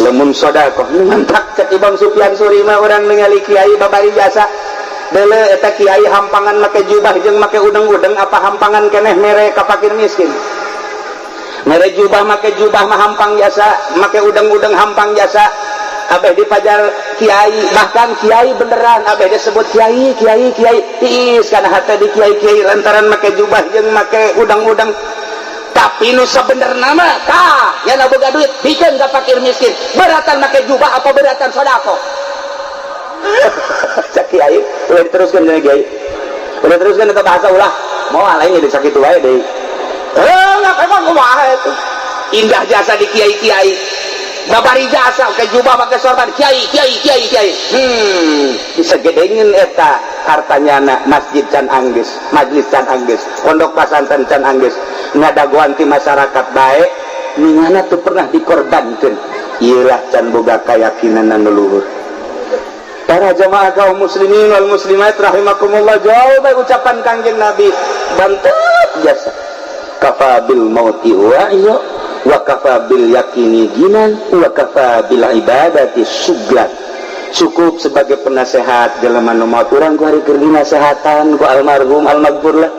lamun sodakoh mantap. Cek Imam Sufyan Tsuri mah, urang ningali kiai babari jasa dele, eta kiai hampangan make jubah jeung make udeng-udeng apa hampangan keneh mere ka fakir miskin? Mere jubah, make jubah mah hampang jasa, make udeng-udeng hampang jasa. Abeh dipajar kiai, bahkan kiai beneran abeh disebut kiai kiai kiai, tiis karena hati di kiai kiai lantaran make jubah jeung make udang-udang. Tapi nu sabenerna mah tah ya boga duit bikeun ka fakir miskin, beratan make jubah apa beratan sodako? Cak kiai ulah diteruskan. Jadi kiai udah teruskan itu bahasa, ulah mau lain jadi sakit wae deui. Eh, nggak, emang kumaha itu indah jasa di kiai kiai. Babari jasa ke jubah, pakai sorban, kiai, kiai, kiai, kiai. Bisa gedengeun eta hartanya na. Masjid can anggeus, majlis can anggeus, pondok pasantren can anggeus, ngadagoan ti masyarakat baik ningana tuh pernah dikorbankan. Iyalah, can boga keyakinan anu luhur. Para jamaah kaum muslimin wal muslimat rahimakumullah, jauh baik ucapan Kangjeng Nabi bantep jasa. Kafa bil mauti wa'izo, wa kafa bil yakini ginan, wa kafa bil ibadati suglan. Cukup sebagai penasehat jelema nu maot. Urang ku hari keur dinasehatan ku almarhum almaghfur lah.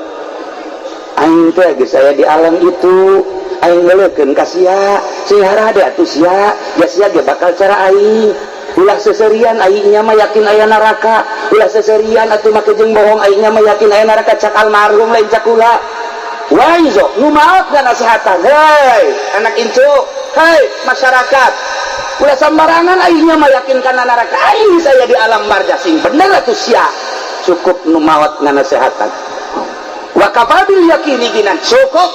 Aing teh geus aya di alam itu, aing ngeulekeun ka sia, sing harade atuh sia, ya sia ge bakal cara aing. Ulah seserian, aingnya mah yakin aya neraka. Ulah seserian atuh make jeung bohong, aingnya mah yakin aya neraka. Cak almarhum, lain cak kula. Waizo nu maot nasehatan, hei anak incu, hei masyarakat, ulah sembarangan, aingnya mah yakin kana neraka, aing saya di alam barzah, sing bener atuh sia. Cukup nu maot nganasehatan. Wa kafabil yakini ginan, cukup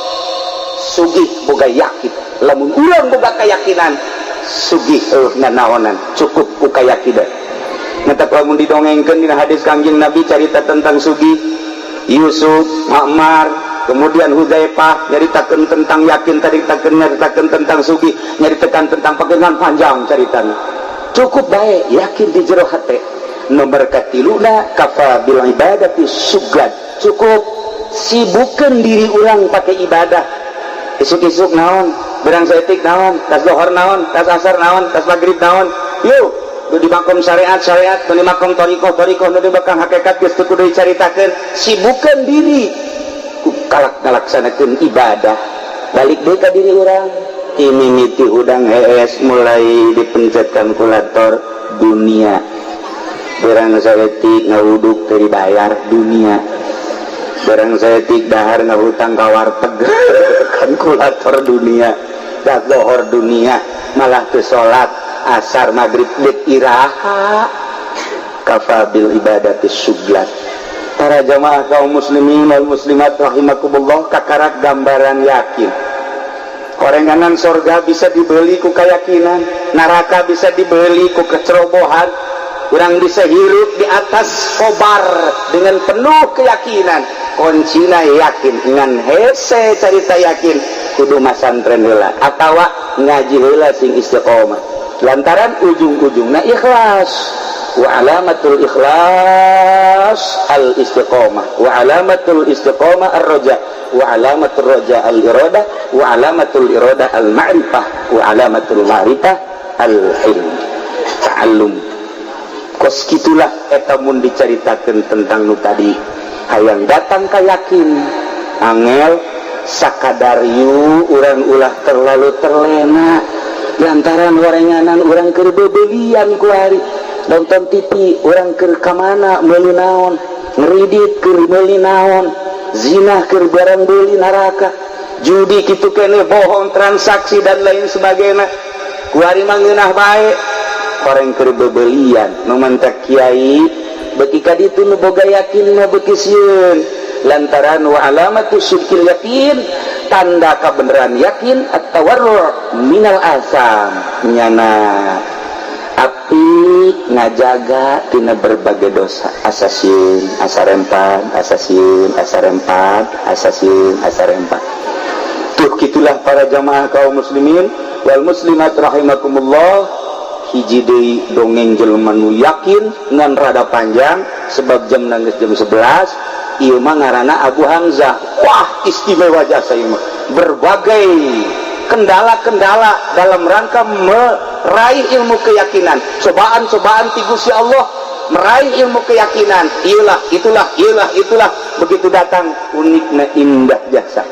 sugih boga yakin. Lamun urang boga keyakinan, sugih eueuh nanaonan, cukup ku kayakinan. Matak lamun didongengkeun dina hadis Kangjeng Nabi, carita tentang sugih Yusuf, Ma'mar, kemudian Huzaifah, nyaritakeun tentang yakin tadi, takeun nyaritakeun tentang sugih, nyaritakan tentang pegangan, panjang caritana. Cukup baik yakin di jero hate. Nomor katiluna, kafa bil ibadati suglan, cukup sibukkan diri orang pakai ibadah. Isuk-isuk naon, berang saeutik naon, tas lohor naon, tas asar naon, tas maghrib naon. Yuk nu di makom syariat syariat, nu di makom torikoh torikoh, nu di makom hakikat geus teu kudu dicaritakeun. Sibukkan diri ku kalak ngalaksanakeun ibadah. Balik deui ka diri urang, mimiti hudang hees mulai dipencet kalkulator dunia, berang saeutik ngawuduk teu dibayar dunia, berang saeutik dahar ngahutang ka warteg kalkulator dunia, dak lohor dunia, malah ke salat asar maghrib dek iraha. Kafa bil ibadati suglat. Para jamaah kaum muslimin wal muslimat rahimakumullah, kakarak gambaran yakin. Korenganan sorga bisa dibeli ku keyakinan, neraka bisa dibeli ku kecerobohan. Urang bisa hirup di atas kobar dengan penuh keyakinan. Kuncina yakin. Ngan hese carita yakin, kudu masantren heula atawa ngaji heula sing istiqomah, lantaran ujung-ujungna ikhlas. Wa alamatul ikhlas al istiqomah, wa alamatul istiqomah ar roja, wa alamatul roja al iradah, wa alamatul iradah al ma'rifah, wa alamatul ma'rifah al ilm ta'allum. Kos kitulah eta mun dicaritakeun tentang nu tadi, hayang datang ka yakin angel sakadar. Yu urang ulah terlalu terlena lantaran horenganan urang keur bebelian kuari, nonton TV urang keur kamana, meuli naon, ngeridit keur meuli naon, zina keur barang beli neraka, judi kitu kene, bohong, transaksi, dan lain sebagainya. Kuari mah ngeunah bae horeng keur bebelian. Nu mantak kiai beuki ka ditu, nu boga yakin mah beuki sieun, lantaran wa alamatu syirkil yakin, tanda kebenaran yakin, at-tawarru minal asam, nyana api ngajaga tina berbagai dosa. Asa sieun, asa rempan, asa sieun, asa rempan, asa sieun, asa rempan. Tuh, gitulah para jamaah kaum muslimin wal muslimat rahimakumullah. Hiji deui dongeng jelema nu yakin, ngan rada panjang sebab jam nangis jam 11. Ieu mah ngaranna Abu Hamzah. Wah, istimewa jasa ieu mah. Berbagai kendala-kendala dalam rangka meraih ilmu keyakinan, cobaan-cobaan ti Gusti Allah meraih ilmu keyakinan, iyalah, itulah, iyalah, itulah, begitu datang uniknya, indah jasa.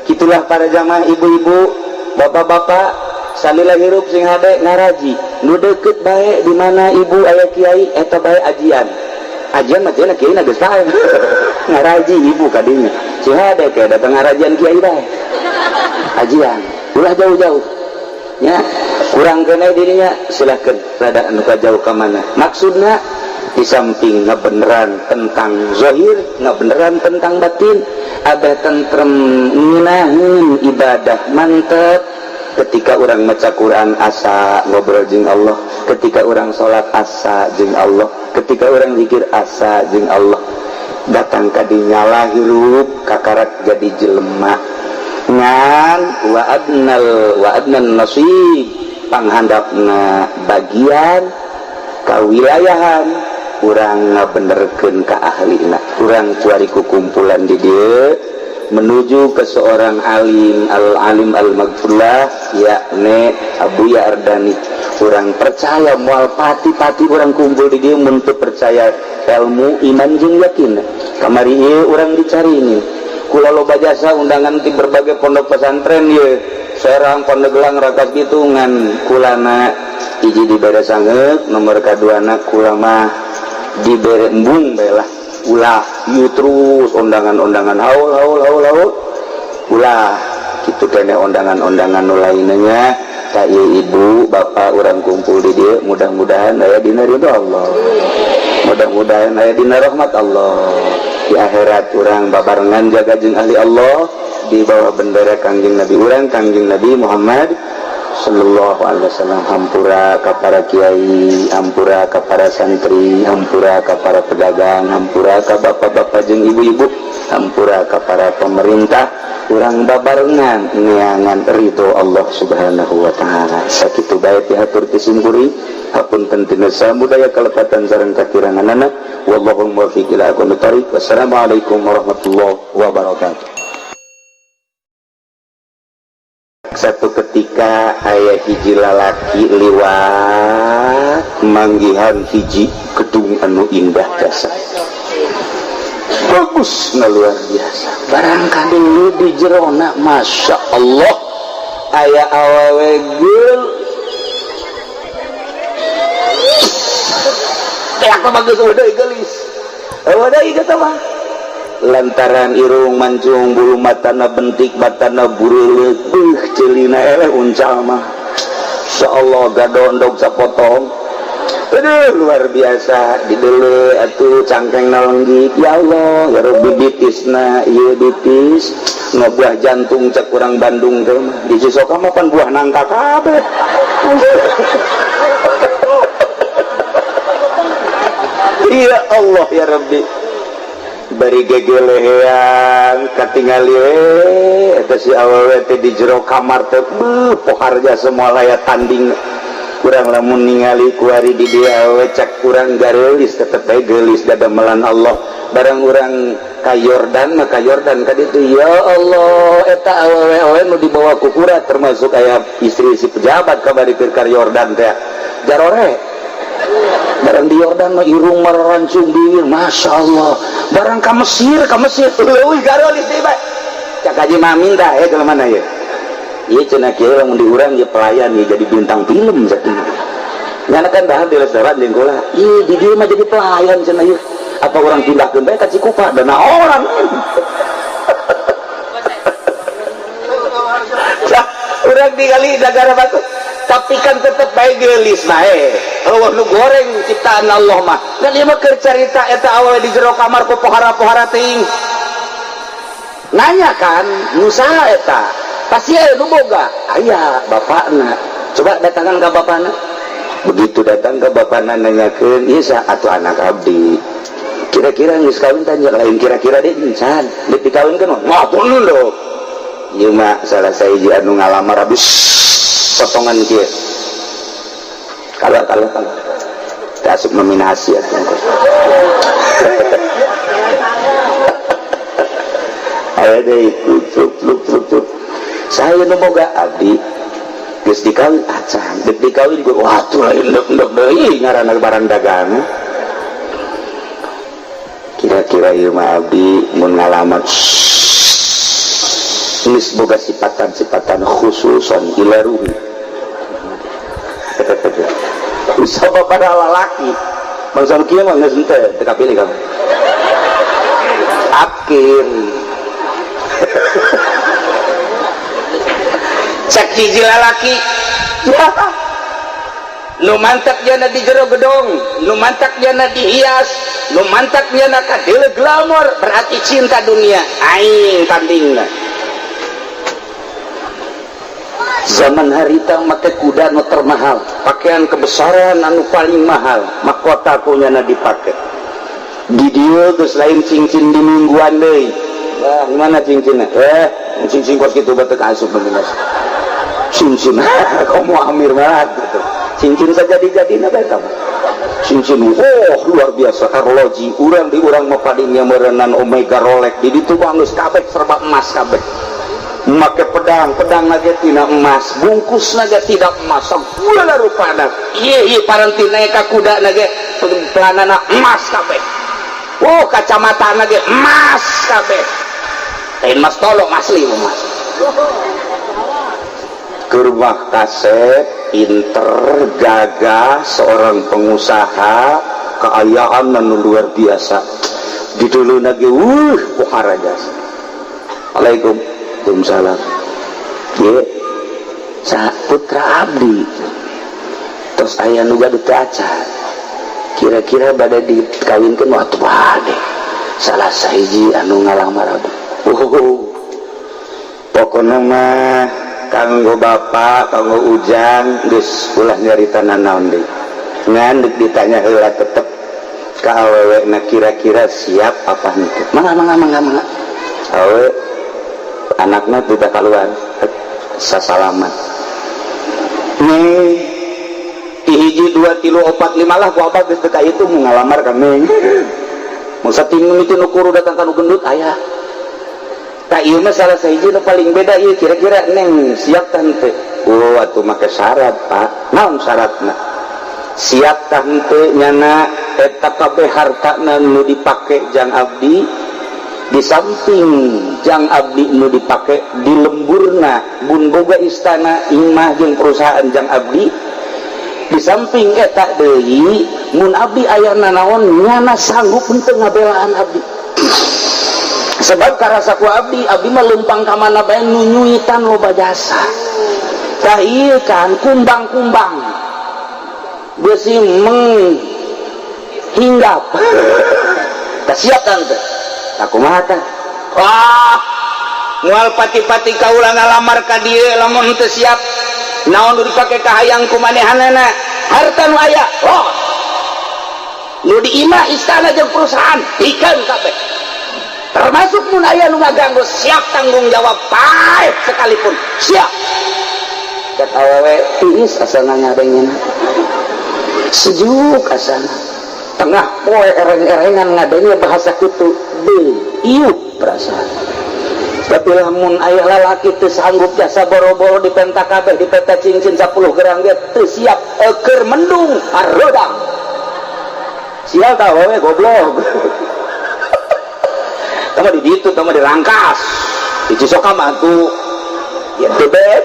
Itulah para jamaah, ibu-ibu, bapak-bapak, salila hirup sing hade ngaraji nu deket bae. Di mana ibu aya kiai eta bae ajian, ajian mah cenah kiai geus pae ngaraji ibu kadinya. Sing hade kayak datang ngarajian kiai bae, ajian ulah jauh-jauh ya, kurang kena dirinya, silahkan rada anu jauh ke mana. Maksudna di samping ngebeneran tentang zahir, ngebeneran tentang batin, ada tentrem, ngeunaheun ibadah, mantep. Ketika urang maca Quran asa ngobrol jeung Allah, ketika urang salat asa jeung Allah, ketika urang zikir asa jeung Allah. Datang ka dinya hirup kakarak jadi jelema ngan wa adnal wa adnan nasib, panghandapna bagian kawilayahan urang ngabenerkeun ka ahlina. Urang kuari ku kumpulan di dieu menuju ke seorang alim, al alim al maghfurlah, yakni Abuya Ardani. Urang percaya moal pati-pati urang kumpul di dieu mun teu percaya ilmu, iman jeung yakin. Kamari ieu urang dicari ini kula loba jasa undangan di berbagai pondok pesantren ye, Serang, Pandeglang, Rangkas Bitung. Kulana hiji dibere sangeuk, nomor kaduana kula mah dibere embung bae lah. Ulah ieu terus undangan-undangan haul haul haul haul, ulah kitu kene undangan-undangan nu lainnya. Tak ieu ibu bapak urang kumpul di dieu mudah-mudahan aya dina ridho Allah, mudah-mudahan aya dina rahmat Allah. Di akhirat urang babarengan jaga jeung ahli Allah di bawah bendera Kangjeng Nabi urang, Kangjeng Nabi Muhammad sallallahu alaihi wasallam. Hampura ka para kiai, hampura ka para santri, hampura ka para pedagang, hampura ka bapak-bapak jeung ibu-ibu, hampura ka para pemerintah. Urang babarengan neangan ridho Allah Subhanahu wa taala. Sakitu bae pihatur ti simkuring, hapunten tina samudaya kalepatan sareng kakiranganana. Wallahul muwaffiq ila aqwamit thoriq. Wassalamualaikum warahmatullahi wabarakatuh. Satu ketika aya hiji lalaki liwat, manggihan hiji gedung anu indah jasa, bagus na luar biasa. Barangkali lu di jerona, masya Allah, aya awewe geul kayak bagus udah gelis udah gitu mah, lantaran irung mancung, bulu matana bentik, matana bureuleuh, beuh, ceulina eleh uncal mah. Insyaallah gadondog sapotong. Aduh, luar biasa didele atuh cangkeng nalenggik. Ya Allah ya Rabbi, bitisna ieu bitis buah jantung cek urang Bandung teh mah. Di Cisoka mah pan buah nangka kabeh. Ya Allah ya Rabbi, bari gegelehean katingali we eta si awewe teh di jero kamar teh, beuh, poharja semua laya tanding. Kurang lamun ningali kuari di dia awewe, cek kurang gareulis, tetep bae geulis dadamelan Allah. Barang urang ka Yordan mah, ka Yordan ka ditu, ya Allah, eta awewe awewe nu dibawa ku kurat, termasuk aya istri si pejabat kabari keur ka Yordan teh jarore. Barang di Yordan mah irung marancung, bibir masya Allah. Barang ka Mesir, ka Mesir leuwih garolis deui bae. Cak Haji Mamin tah ya jelema mana ya ieu, cenah kieu lamun di urang ieu pelayan ieu jadi bintang film sakieu. Nyana kan dahar di restoran jeung kula ieu, di dieu mah jadi pelayan cenah ieu. Apa urang pindahkeun bae ka Cikupa dana orang. Urang digali negara bagus, tapi kan tetep bae geulis bae. Eueuh nu goreng ciptaan Allah mah. Dan ieu mah keur carita eta awewe di jero kamar ku pohara-pohara teuing. Nanya kan, nu saha eta? Pasti aya nu boga. Aya bapakna. Coba datangan ka bapakna. Begitu datang ke bapakna nanyakeun, ieu saha atuh anak abdi? Kira-kira geus kawin tanya lain kira-kira deui encan. Deuk dikawinkeun mah pun lho. Ieu mah salah sahiji anu ngalamar habis potongan kieu. Kalau kalau kalau teu asup nominasi atuh. Aya deui cuk cuk cuk cuk. Saya nu boga abdi geus dikawin acan, deuk dikawin gua wah tuh lain ndek-ndek deui ngaranna barang dagangan. Kira-kira ieu mah abdi mun ngalamar geus boga sipatan-sipatan khususon ila ruhi. Usah pada lalaki bangsa nu kieu mah geus henteu teu kapilih kamu. Akhir cek hiji lalaki, ya nu mantak jana di jero gedong, nu mantak jana dihias, nu mantak jana kadele glamor, berarti cinta dunia aing tandingna. Zaman harita make kuda nu termahal, pakaian kebesaran anu paling mahal, mahkota ku nyana dipake. Di dieu geus lain cincin di mingguan deui. Wah, mana cincinna? Eh, cincin kos kitu bae teu asup bener. Cincin komo Amir mah gitu. Cincin saja dijadina bae tah. Cincin, oh, luar biasa, arloji. Urang di urang mah palingnya meureunan Omega, Rolex. Di ditu mah geus kabeh serba emas kabeh. Make pedang, pedang lagi tina emas, bungkus naga tidak emas, segala rupana. Iya iya, paranti naik ka kuda nage pelanana emas kabeh. Oh, kacamata nage emas kabeh, lain emas tolong, asli emas. Ke rumah kasep, pinter, gagah, seorang pengusaha, keayaan anu luar biasa. Di dulu nage pohara jasa. Assalamualaikum. Waalaikumsalam. Ye, sa putra abdi terus aya nu gaduh teu acan, kira-kira bade dikawinkeun. Waktu bade salah sahiji anu ngalamar abdi. Oh, pokokna mah kanggo bapak, kanggo Ujang, geus ulah nyarita nanaon deui, ngan deuk ditanya heula tetep ka awewe na, kira-kira siap apa henteu. Mangga, mangga, mangga, mangga. Awewe anaknya tidak keluar, sasalaman nih, hiji, dua, tilu, opat, lima lah ku abah geus teu itu mau ngalamar kami. Masa timun itu nu kuru datang ka nu gendut aya. Tak, ieu mah salah sahiji nu paling beda ieu, kira-kira Neng siap tah henteu? Oh, atuh make syarat, Pak. Naon syaratna? Siap tah henteu nyana eta kabeh hartana nu dipake jang abdi, di samping jang abdi nu dipake di lemburna, bun boga istana, imah jeung perusahaan jang abdi, di samping eta deui mun abdi aya nanaon nyana sanggup henteu ngabelaan abdi? Sebab karasa ku abdi, abdi mah lempang ka mana bae nunyuitan loba jasa. Tah, ieu kan kumbang-kumbang beusi meng hinggap. Tah, siap tante? Aku mah tah, wah, moal pati-pati kaula ngalamar ka dieu lamun teu siap. Naon nu dipake kahayang ku manehanana? Harta nu aya, oh, nu di imah, istana jeung perusahaan pikeun kabeh, termasuk mun aya nu ngaganggu siap tanggung jawab, paeh sekalipun siap. Cek awewe tiis asana, ngadengena sejuk asana, tengah poe ereng-erengan ngadenge bahasa kitu deui iup perasaan. Tapi lamun aya lalaki teu sanggup jasa, boro-boro dipenta kabeh, dipenta cincin 10 gram ge teu siap, keur mendung hareudang. Sial tah awewe, goblok. Tama di ditu, tama di Rangkas, di Cisoka mah tuh ya teu bed.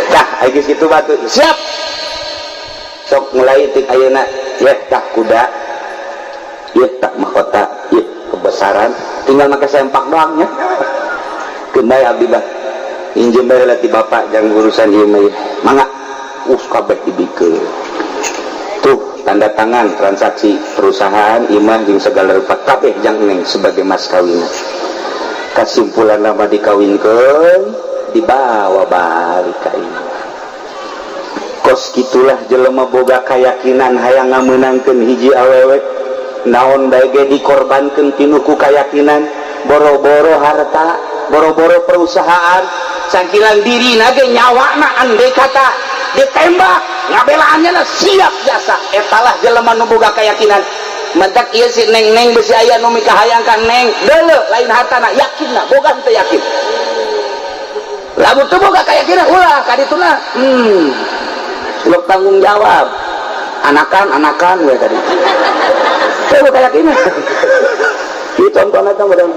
Dah, geus kitu batu siap. Sok mulai tik ayeuna ya, tah kuda ya, tak mahkota ya, kebesaran tinggal make sempak doang nya. Keun bae, abdi bah injem bae heula ti bapak jangan urusan ieu mah. Mangga us kabeh dibikeun tuh, tanda tangan transaksi perusahaan, imah jeung segala rupa kabeh jang Neng sebagai mas kawin. Kesimpulan nama dikawinkeun, dibawa balik ka imah. Kos gitulah jelema boga keyakinan hayang ngamenangkeun hiji awewe, naon bae ge dikorbankeun pinuh ku keyakinan, boro-boro harta, boro-boro perusahaan, cangkilan diri nage, nyawa na andai kata ditembak ngabelaannya na siap jasa. Etalah jelema nu boga keyakinan. Mentak ieu si Neng, Neng besi aya nu mikahayang ka Neng deuleu, lain hartana, yakin na boga henteu? Yakin. Lamun teu boga keyakinan, ulah ka dituna. Cilok tanggung jawab anakan anakan we tadi teu boga keyakinan. Ieu contohna teh model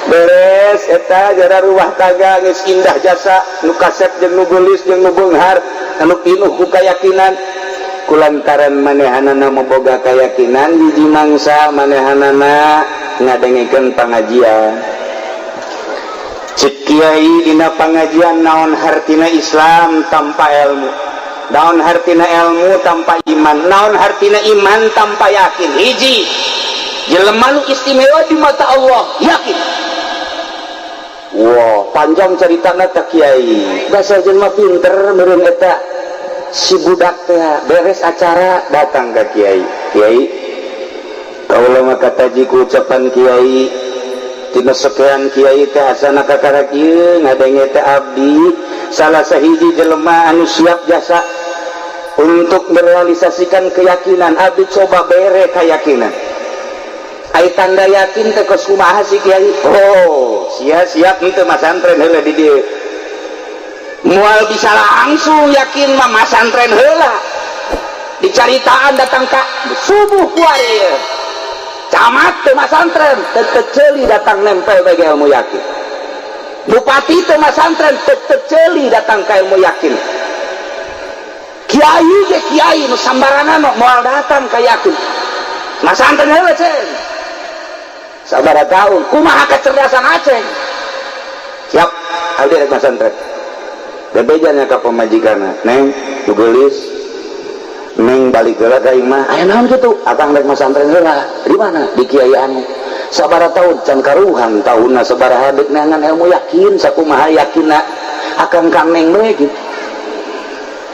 beres eta jara rumah tangga geus indah jasa, nu kasep jeung nu geulis jeung nu beunghar anu pinuh ku kayakinan. Kulantaran manehanana boga keyakinan, hiji mangsa manehanana ngadengekeun pangajian. Cek kiai dina pangajian, naon hartina Islam tanpa ilmu? Naon hartina ilmu tanpa iman? Naon hartina iman tanpa yakin? Hiji jelema nu istimewa di mata Allah, yakin. Wah, panjang ceritana tak, Kiai. Dasar jelema pinter meureun eta si budak teh. Beres acara datang ke kiai. "Kiai, kaula mah kataji ku ucapan kiai tina sekian. Kiai teh asana kakara kieu ngadenge teh. Abdi salah sahiji jelema anu siap jasa untuk merealisasikan keyakinan. Abdi coba bere keyakinan. Ai tanda yakin teh kos kumaha sih, Kiai?" "Oh, sia siap henteu masantren heula di dieu? Moal bisa langsung yakin mah, masantren heula." Dicaritaan datang ka subuh kuari ieu. Camat teu masantren, teu ceuli datang nempel bagi ilmu yakin. Bupati teu masantren, teu ceuli datang ka ilmu yakin. Kiai ge kiai nu sambarangan moal datang ka yakin. Masantren heula, ceng. Sabaraha tahun, kumaha kecerdasan Aceng? Siap, abdi rek masantren. Bebejanya ka pamajikanna, "Neng, nu geulis, Neng, balik heula ka imah." "Aya naon kitu?" "Akang rek masantren heula." "Di mana?" "Di kiai anu." Sabaraha tahun? Can karuhan tahunna sabaraha, dek neangan ilmu yakin. Sakumaha yakinna akang ka Neng we gitu.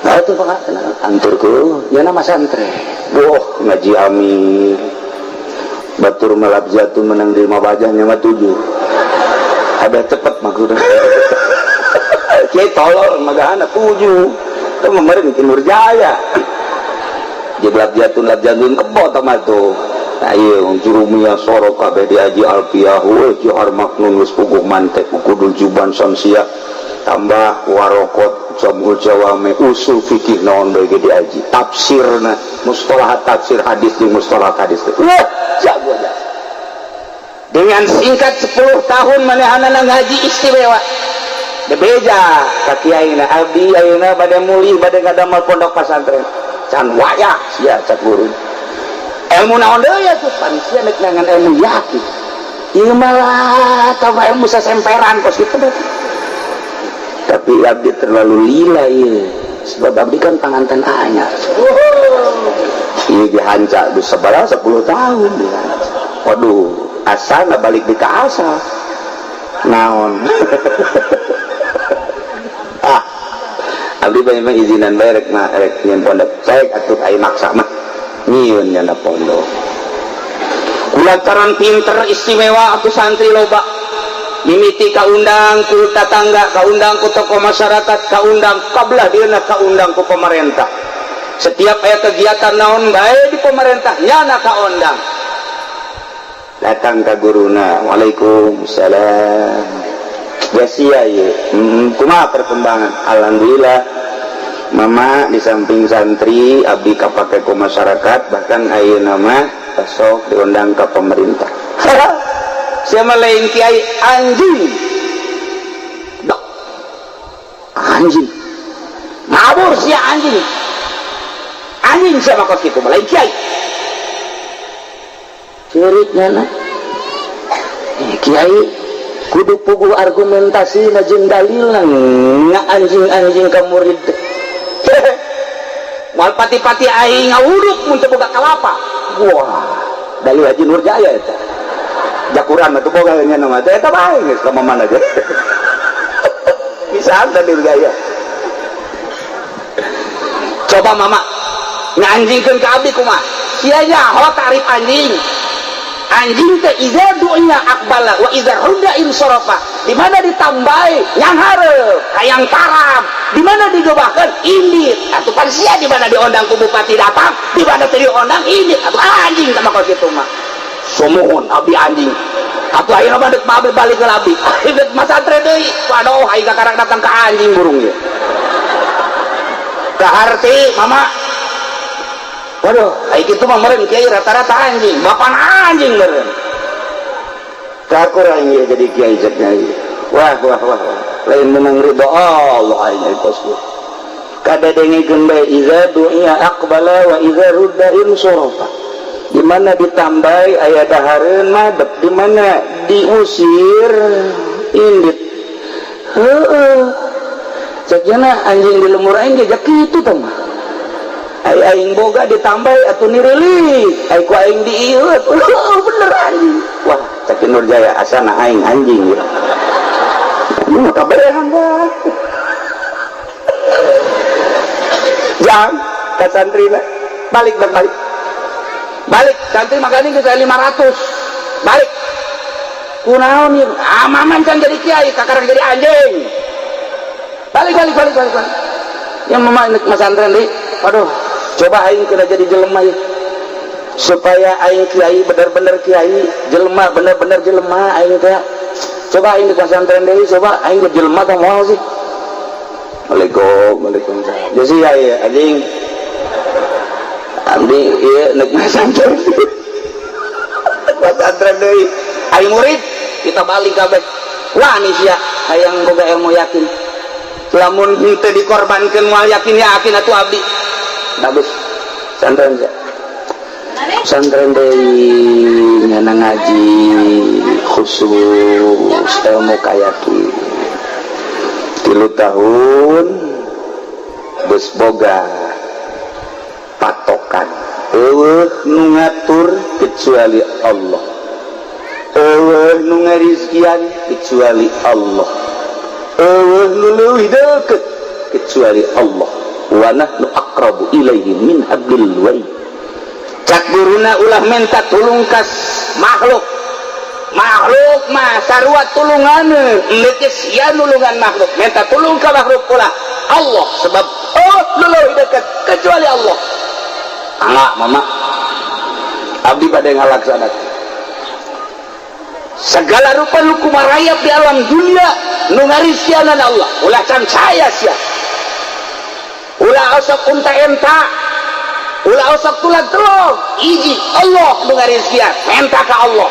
Nah, itu pak anturku ya nama santren. Wah, ngaji amir batur melap jatuh menang di lima bajahnya mah tujuh ada cepet maksudnya. Kiai tolol magahana tujuh itu memarin ki Nurjaya jeblak jatun lap jatun kebo tama tuh. Nah, iya jurumiyah sorok kabeh diaji, alfiyah we johar maknun geus puguh mantek kudul juban samsia tambah warokot jamul jawame usul fikih naon bae ge diaji, tafsirna, mustalahat tafsir hadis di mustalahat hadis. Wah, jago jasa. Dengan singkat 10 tahun manehanana ngaji istimewa. Bebeja ka kiaina, "Abdi ayeuna bade mulih, bade ngadamel pondok pesantren." "Can wayah sia," cak guru. "Ilmu naon deui atuh?" "Pan sia nek neangan ilmu yakin. Ieu malah tambah ilmu sasemperan kos kitu berarti." "Tapi abdi terlalu lila ieu, sebab abdi kan panganten anyar." Ieu dihanca di sabaraha 10 tahun dihanca. Waduh, asal balik di ka asal naon. Ah, abdi banyak mah izinan bae rek mah rek nyieun pondok. Cek atuh, ai maksa mah nyieun nyana pondok. Kulantaran pinter istimewa atuh santri loba. Mimiti kaundang ku tatangga, kaundang ku tokoh masyarakat, kaundang kabelah dieuna, kaundang ku pemerintah. Setiap aya kegiatan naon bae di pemerintah nyana kaondang. Datang ka guruna, "Waalaikumsalam. Jasia ye, kumaha perkembangan?" "Alhamdulillah, Mama, di samping santri abdi kapake ku masyarakat, bahkan ayeuna mah sok diundang ke pemerintah." "Siapa lain kiai, anjing. Dok. Anjing. Ngabur sia, anjing. Anjing siapa kos kitu, lain kiai." Ceuriknya na. Eh, kiai kudu puguh argumentasi na jeung dalilna, nga anjing-anjing ka murid. Moal pati-pati aing ngawuduk mun teu boga kalapa. Wah, dalil Haji Nurjaya eta. Jakuran mah teu boga nya nama teh eta bae geus ka mana aja. Bisa dalil gaya. Coba Mama nganjingkeun ka abdi kumaha? Sia nyaho tarif anjing. Anjing teh iza du'iya aqbala wa iza rudda insarafa. Di mana ditambahi yang hareup hayang tarab, di mana digebahkeun indit. Atuh pan sia di mana diondang ku bupati datang, di mana teu diondang indit. Atuh anjing tah mah kitu mah. Sumuhun, abdi anjing. Atuh ayeuna mah deuk mah balik ke abdi. Deuk masantren deui. Waduh, aing kakarang datang ke anjing burung ieu. Kaharti Mama. Waduh, ai kitu mah meureun kiai rata-rata anjing, bapan anjing meureun. Kakur aing ieu jadi kiai cek nyai. Wah, wah, wah, wah. Lain menang ridho Allah aing kos kieu. Kada dengekeun bae, iza du'iya aqbala wa iza rudda insarafa. Di mana ditambahi aya dahareun madep, di mana diusir indit. Heeh. Cek anjing di lemur aing ge kitu tah mah. Ai aing boga ditambah atuh nirilik, ai ku aing diieu atuh bener anjing. Wah, cek Nur Jaya asana aing anjing ya. Ini kabehan dah. Jang ka santrina balik balik balik. Balik santri makanya geus 500. Balik. Kunaon ieu? Amaman can jadi kiai, kakarang jadi anjing. Balik balik balik balik. Balik. Yang mama nek masantren deui. Aduh, coba aing kena jadi jelema ya. Supaya aing kiai bener-bener kiai, jelema bener-bener jelema aing teh. Coba aing di pesantren deui, coba aing jadi jelema tah moal sih. Waalaikum, waalaikumsalam. Jadi ya ya anjing. Abdi ieu nek masantren. Pesantren deui. Aing murid kita balik kabeh. Wah nih sia hayang boga ilmu yakin. Lamun henteu dikorbankeun moal yakin yakin atuh abdi. Bagus. Santren sia. Santren deui nyana ngaji khusus ilmu kayakin. 3 tahun geus boga patokan. Eueuh nu ngatur kecuali Allah. Eueuh nu ngarizkian kecuali Allah. Eueuh nu leuwih deukeut kecuali Allah. Wa nahnu aqrabu ilaihi min hablil warid. Cak guruna ulah menta tulung kas makhluk. Makhluk mah sarua tulunganeun, geus sia nulungan makhluk. Menta tulung ka makhluk ulah Allah sebab oh nu leuwih deukeut kecuali Allah. Mangga mama. Abdi bade ngalaksanakeun. Segala rupa nu kumarayap di alam dunia nu ngarisianan Allah. Ulah can saya sia. Ulah osok unta enta. Ulah osok tulang telog. Iji Allah nu ngarisian, menta ka Allah.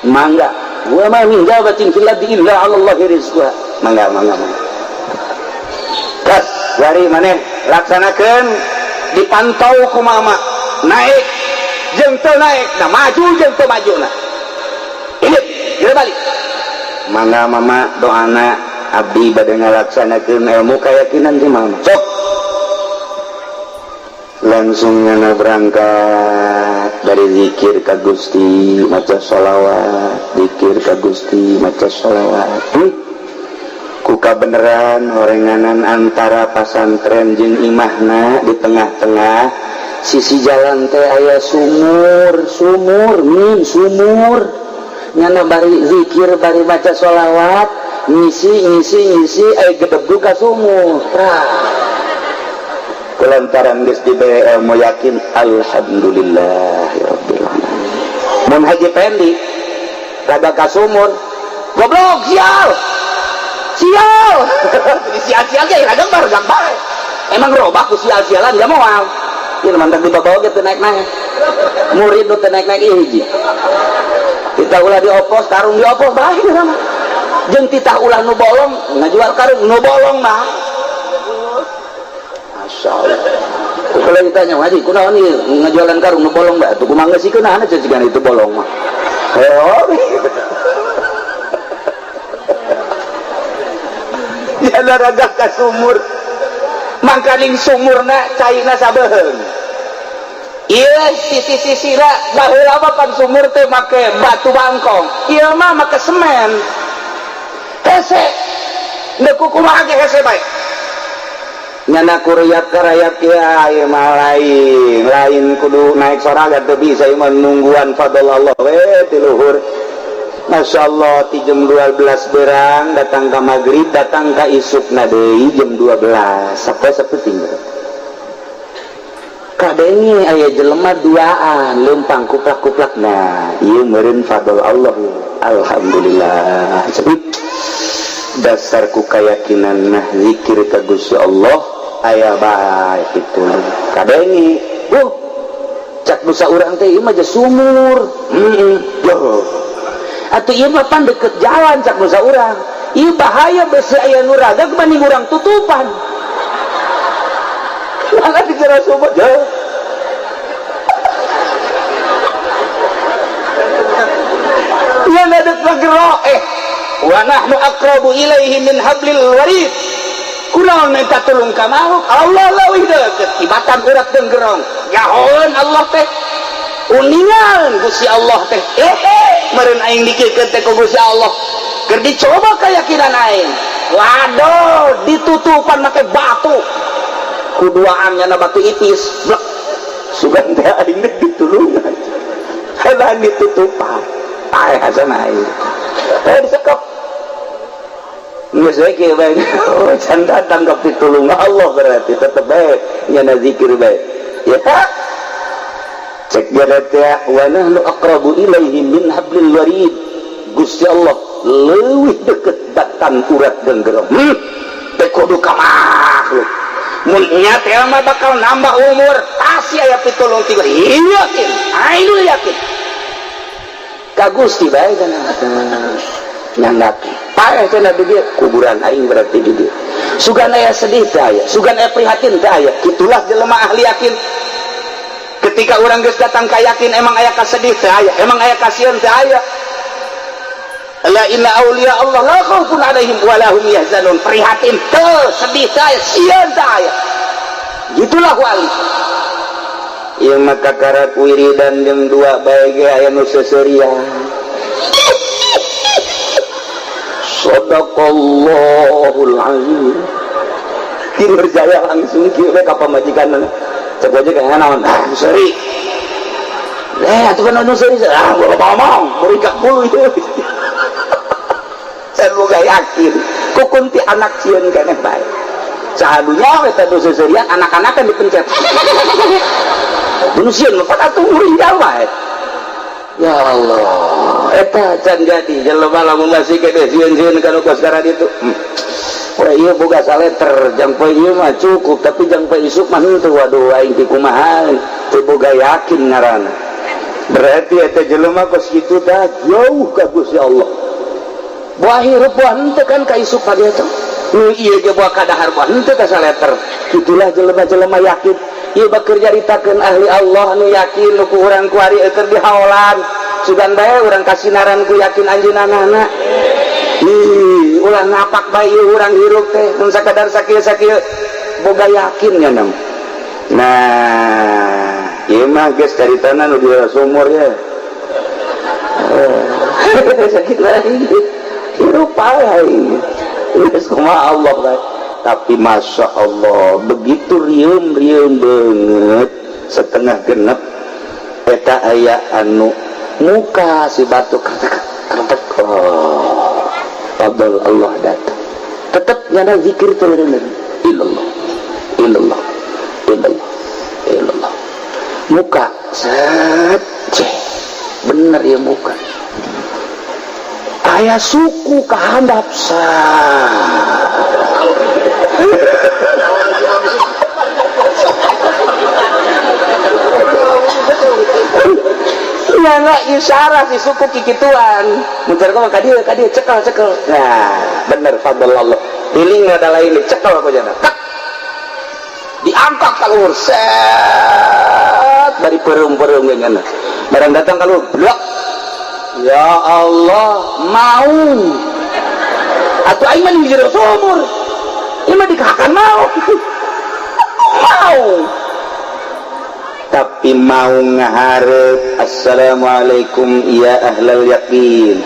Mangga. Wa ma min dabatin fil ardi illa 'ala Allahi rizquha. Mangga mangga mangga. Kas wari maneh laksanakeun dipantau ku mama. Naik jeung teu naik, nah maju jeung teu maju nah. Ini kita balik. Mangga mama doana abdi bade ngalaksanakeun ilmu keyakinan ti mama. Sok. Langsung ngana berangkat dari zikir ka Gusti maca sholawat, zikir ka Gusti maca sholawat. Ku kabeneran horenganan antara pasantren jeung imahna di tengah-tengah sisi jalan teh aya sumur, sumur min sumur. Nyana bari zikir bari maca sholawat ngisi ngisi ngisi aya gedebug ka sumur. Tah. Kulantaran geus dibere ilmu yakin alhamdulillahirabbil alamin. Mun Haji Pendi raga ka sumur goblok sial. Sial. Sial-sial ge raga bargang bae. Emang robah ku sial-sialan ya moal. Ieu mantap dibawa ge teu naik-naik. Murid nu teu naik-naik ieu hiji. Titah ulah diopos, karung diopos bae sama. Jeung titah ulah nu bolong ngajual karung nu bolong mah. Masya Allah. Kalau ditanya haji, kunaon ieu ngajualan karung nu bolong bae? Atuh kumaha geus sikeun anu cigan itu bolong mah. Heo. Ya raga ka sumur. Mangkaning sumurna caina sabeheung. Ieu sisi-sisina baheula mah pan sumur teh make batu bangkong. Ieu mah make semen. Hese. Ndeu kumaha ge hese bae. Nyana kuruyap karayap ya ieu mah lain, lain kudu naik soraga teu bisa ieu mah nungguan fadl Allah we ti luhur. Masya Allah ti jam 12 berang datang ka maghrib datang ka isukna deui jam 12 sampai sapeting. Kadenge aya jelema duaan leumpang kuplak-kuplak nah ieu meureun fadl Allah. Alhamdulillah. Dasar ku kayakinan nah zikir ka Gusti Allah aya bae kitu. Kadenge cak dosa urang teh ieu mah sumur. Heeh. Atuh ieu mah pan deket jalan cak dosa urang. Ieu bahaya besi aya nu raga banding urang tutupan. Mana dikira sumur jauh. Ya ngadek ngagero wa nahnu aqrabu ilaihi min hablil warid. Kunaon minta tulung ka makhluk? Allah leuwih deukeut tibatan urat denggerong. Nyahoeun Allah teh. Uningan Gusti Allah teh. Meureun aing dikirkeun teh ku Gusti Allah. Keur dicoba keyakinan aing. Waduh, ditutupan make batu. Kuduaan nyana batu ipis. Blek. Sugan teh aing teh ditulungan. Heula ditutupan. Paeh hasan aing. Disekep. Geus we kieu bae. Oh, can datang ka pitulung Allah berarti tetep bae nyana zikir bae. Ya. Cek dia teh wa nahnu aqrabu ilaihi min hablil warid. Gusti Allah leuwih deket batang urat genggerong. Teh kudu ka makhluk. Mun nya teh mah bakal nambah umur, pasti aya pitulung tiga. Yakin, aing yakin. Ka Gusti bae kana. Nyandak. Paeh cenah di dieu kuburan aing berarti di dieu. Sugan aya sedih teh aya, sugan aya prihatin teh aya. Kitulah jelema ahli yakin. Ketika orang geus datang ka yakin emang aya kasedih teh aya, emang aya kasieun teh aya. La inna auliya Allah la khaufun alaihim wa lahum yahzanun. Prihatin teu, sedih teh aya, sieun teh aya. Gitulah wali. Ieu mah kakarak wiridan jeung dua bae ge aya nu seuseurian. Sadaqallahul azim. Tidur jaya langsung kieu we ka pamajikan. Cek aja kayak naon, ah seuri. Atuh kan anu seuri, ah gua ngomong, berikat bulu itu. Saya boga yakin, ku kunti anak sieun keneh bae. Sahadunya eta nu seuseurian anak-anak kan dipencet. Nu sieun mah atuh muringgal wae. Ya Allah, eta can jadi jelema lamun masih kene sieun-sieun kana kos itu. Wah, ieu boga saleter, jang poe ieu mah cukup, tapi jang poe isuk mah henteu. Waduh, aing ti kumaha, teu boga yakin ngaranna. Berarti eta jelema kos kitu tah jauh ka Gusti Allah. Buah hirup buah henteu kan ka isuk ka dieu teh. Nu ieu ge buah kadahar buah henteu ka saleter. Itulah jelema-jelema yakin. Ieu bakeur nyaritakeun ahli Allah nu yakin nu ku urang kuari keur dihaolan. Sugan bae urang kasinaran ku yakin anjeunna. Ih, ulah ngapak bae urang hirup teh mun sakadar sakieu-sakieu boga yakin nya nam. Nah, ieu mah geus caritana nu di sumur ya. Sakit lagi. Hirup aing. Geus kumaha Allah bae. Tapi masya Allah begitu rieum-rieum banget setengah genep eta aya anu muka si batu kertek. Oh, fadl Allah datang. Tetap nyana zikir terus illallah illallah illallah illallah. Muka set ceh bener ya muka. Aya suku kahandap sah. Nyana isyarat si suku kikituan. Muncar kau ka dieu cekel cekel. Nah, bener fadl Allah. Piling ada lain cekel aku jana. Tak. Diangkat ka luhur set dari pereum-pereum ge nyana. Barang datang ka luhur, blok. Ya Allah, mau. Atuh aing mah di jero sumur. Ieu mah dikahakan mau. Mau. Tapi mau ngaharep assalamualaikum ya ahlal yakin.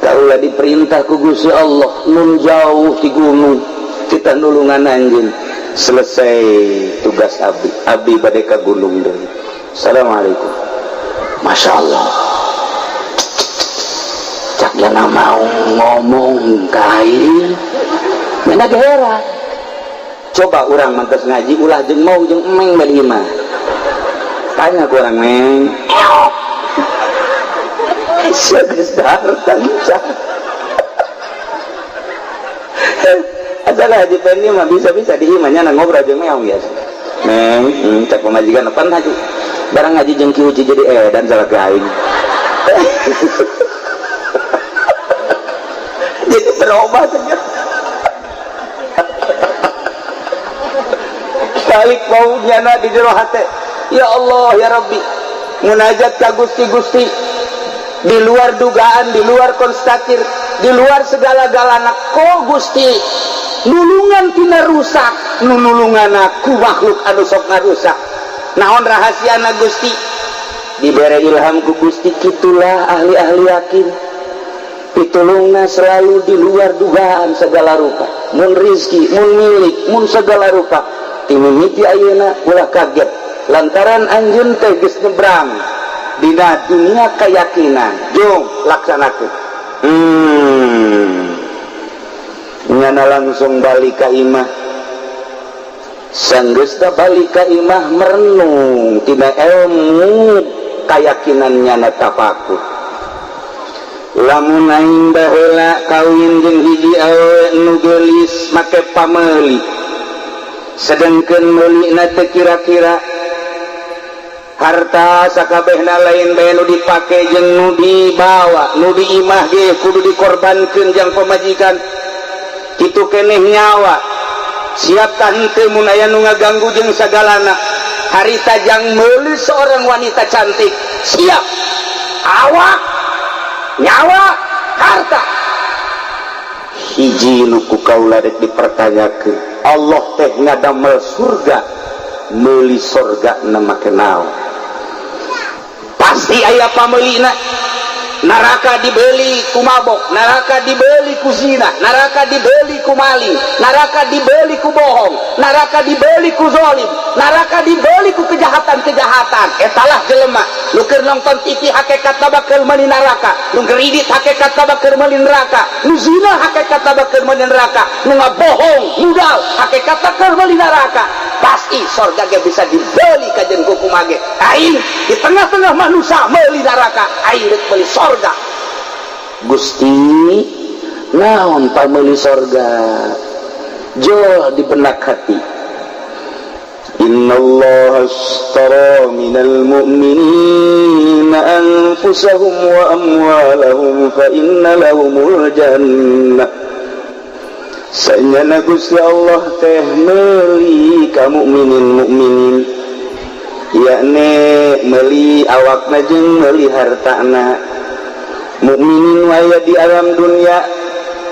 Kaulah diperintah ku Gusti Allah nun jauh di gunung kita nulungan anjeun. Selesai tugas abdi, abdi bade ka gunung deui. Assalamualaikum. Masya Allah. Cak jana mau ngomong kain. Mana gera. Coba orang mantas ngaji ulah jeung mau jeung emeng bari imah. Tanya ku orang meng. Sia geus datang. Asal haji Pendi mah bisa-bisa di imahnya ngobrol jeung meong biasa. Meng, cak pamajikan pan haji. Barang ngaji jeung Ki Uci jadi edan salah ke aing. Jadi berubah ternyata. Balik mau nyana di jero hate. Ya Allah ya Rabbi, munajat ka Gusti-Gusti di luar dugaan, di luar konstatir, di luar segala-galana ko Gusti Nulungan tina rusak, nu nulungan ku makhluk anu sok ngarusak. Naon rahasiana, Gusti? Dibere ilham ku Gusti, kitulah ahli-ahli yakin, pitulungna selalu di luar dugaan segala rupa, mun rizki, mun milik, mun segala rupa. Ti mimiti ayeuna ulah kaget lantaran anjeun teh geus nyebrang dina dunia keyakinan. Jung laksanakeun. Nyana langsung balik ka imah. Sanggeusna balik ka imah, merenung tina ilmu keyakinan nyana, tafakur, lamun aing baheula kawin jeung hiji awewe nu geulis make pameli, sedangkan meulina teu kira-kira, harta sakabehna lain bae nu dipake jeung nu dibawa, nu di imah ge kudu dikorbankeun jang pamajikan. Kitu keneh nyawa, siap tah henteu mun aya nu ngaganggu jeung sagalana. Harita jang meuli seorang wanita cantik, siap awak, nyawa, harta. Hiji nu ku kaula rek dipertanyakeun, Allah teh ngadamel surga, meuli sorga na make naon? Pasti aya pameulina. Neraka dibeli ku mabok, neraka dibeli ku zina, neraka dibeli ku maling, neraka dibeli ku bohong, neraka dibeli ku zolim, neraka dibeli ku kejahatan-kejahatan. Etalah jelema nu keur nonton TV hakikatna bakal meuli neraka, nu ngeridit hakikatna bakal meuli neraka, nu zina hakikatna bakal meuli neraka, nu ngabohong mudal hakikatna keur meuli neraka. Pasti sorga ge bisa dibeli kajen ku kumage. Aing di tengah-tengah manusia meuli neraka, aing rek meuli sorga. Gusti, naon pameli sorga? Jol di benak hati, Innallaha ashtara minal mu'minina anfusahum wa amwalahum fa inna lahumul jannah. Sanyana Gusti Allah teh meuli ka mukminin mukminin, yakni meuli awakna jeung meuli hartana. Mukminin waya di alam dunia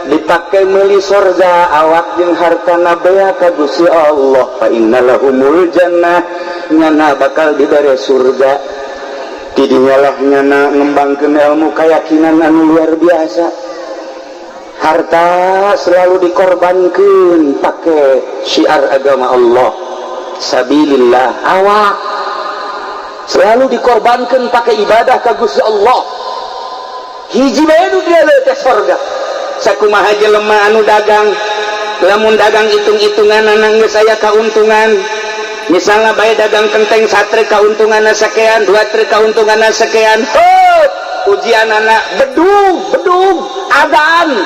dipakai meuli sorga, awak jeung hartana bea ka Gusti Allah. Fa inna lahumul jannah, nyana bakal dibere surga. Tidinyalah nyana ngembangkeun ilmu keyakinan anu luar biasa, harta selalu dikorbankan pakai syiar agama Allah, sabilillah, awak selalu dikorbankan pakai ibadah ka Gusti Allah. Hiji bae nu dia teh sorga. Sakumaha jelema anu dagang, lamun dagang hitung-hitungan geus aya kauntungan, misalnya bae dagang kenteng satrek kauntungan sekian, dua truk kauntungan sekian. Oh, ujian anak bedug bedug adan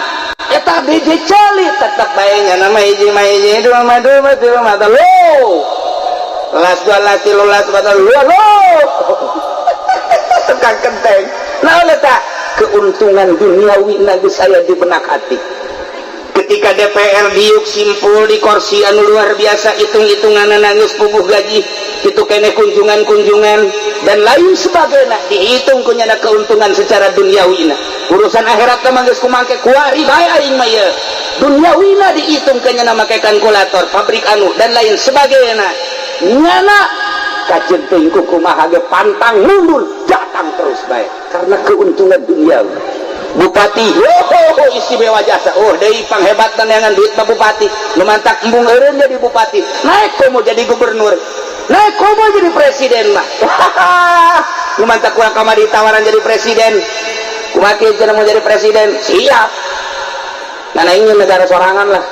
eta DJ celi, tetep bae nya nama hiji mah hiji, dua mah dua, mah tilu mah telu, las dua, las tilu, las empat, lu lu tukang kenteng. Nah, eta keuntungan duniawi geus aya di benak hati. Ketika DPR diuk simpul di kursi anu luar biasa, hitung-hitungan nangis puguh gaji itu kene, kunjungan-kunjungan dan lain sebagainya, dihitung kunyana keuntungan secara duniawi. Urusan akhirat mah geus kumangke, kuari bae aing mah ieu. Duniawina dihitung kenyana make kalkulator, pabrik anu dan lain sebagainya. Nyana kajeun teuing kumaha ge pantang mundur, datang terus bae karena keuntungan duniawi. Bupati, oh, istimewa jasa, oh deui panghebatan neangan duit mah bupati. Nu mantak embung eureun jadi bupati, naik komo jadi gubernur, naik komo jadi presiden mah. Nu mantak kurang kamari tawaran jadi presiden, kumaha cenah mau jadi presiden, siap. Nah, ingin negara sorangan lah,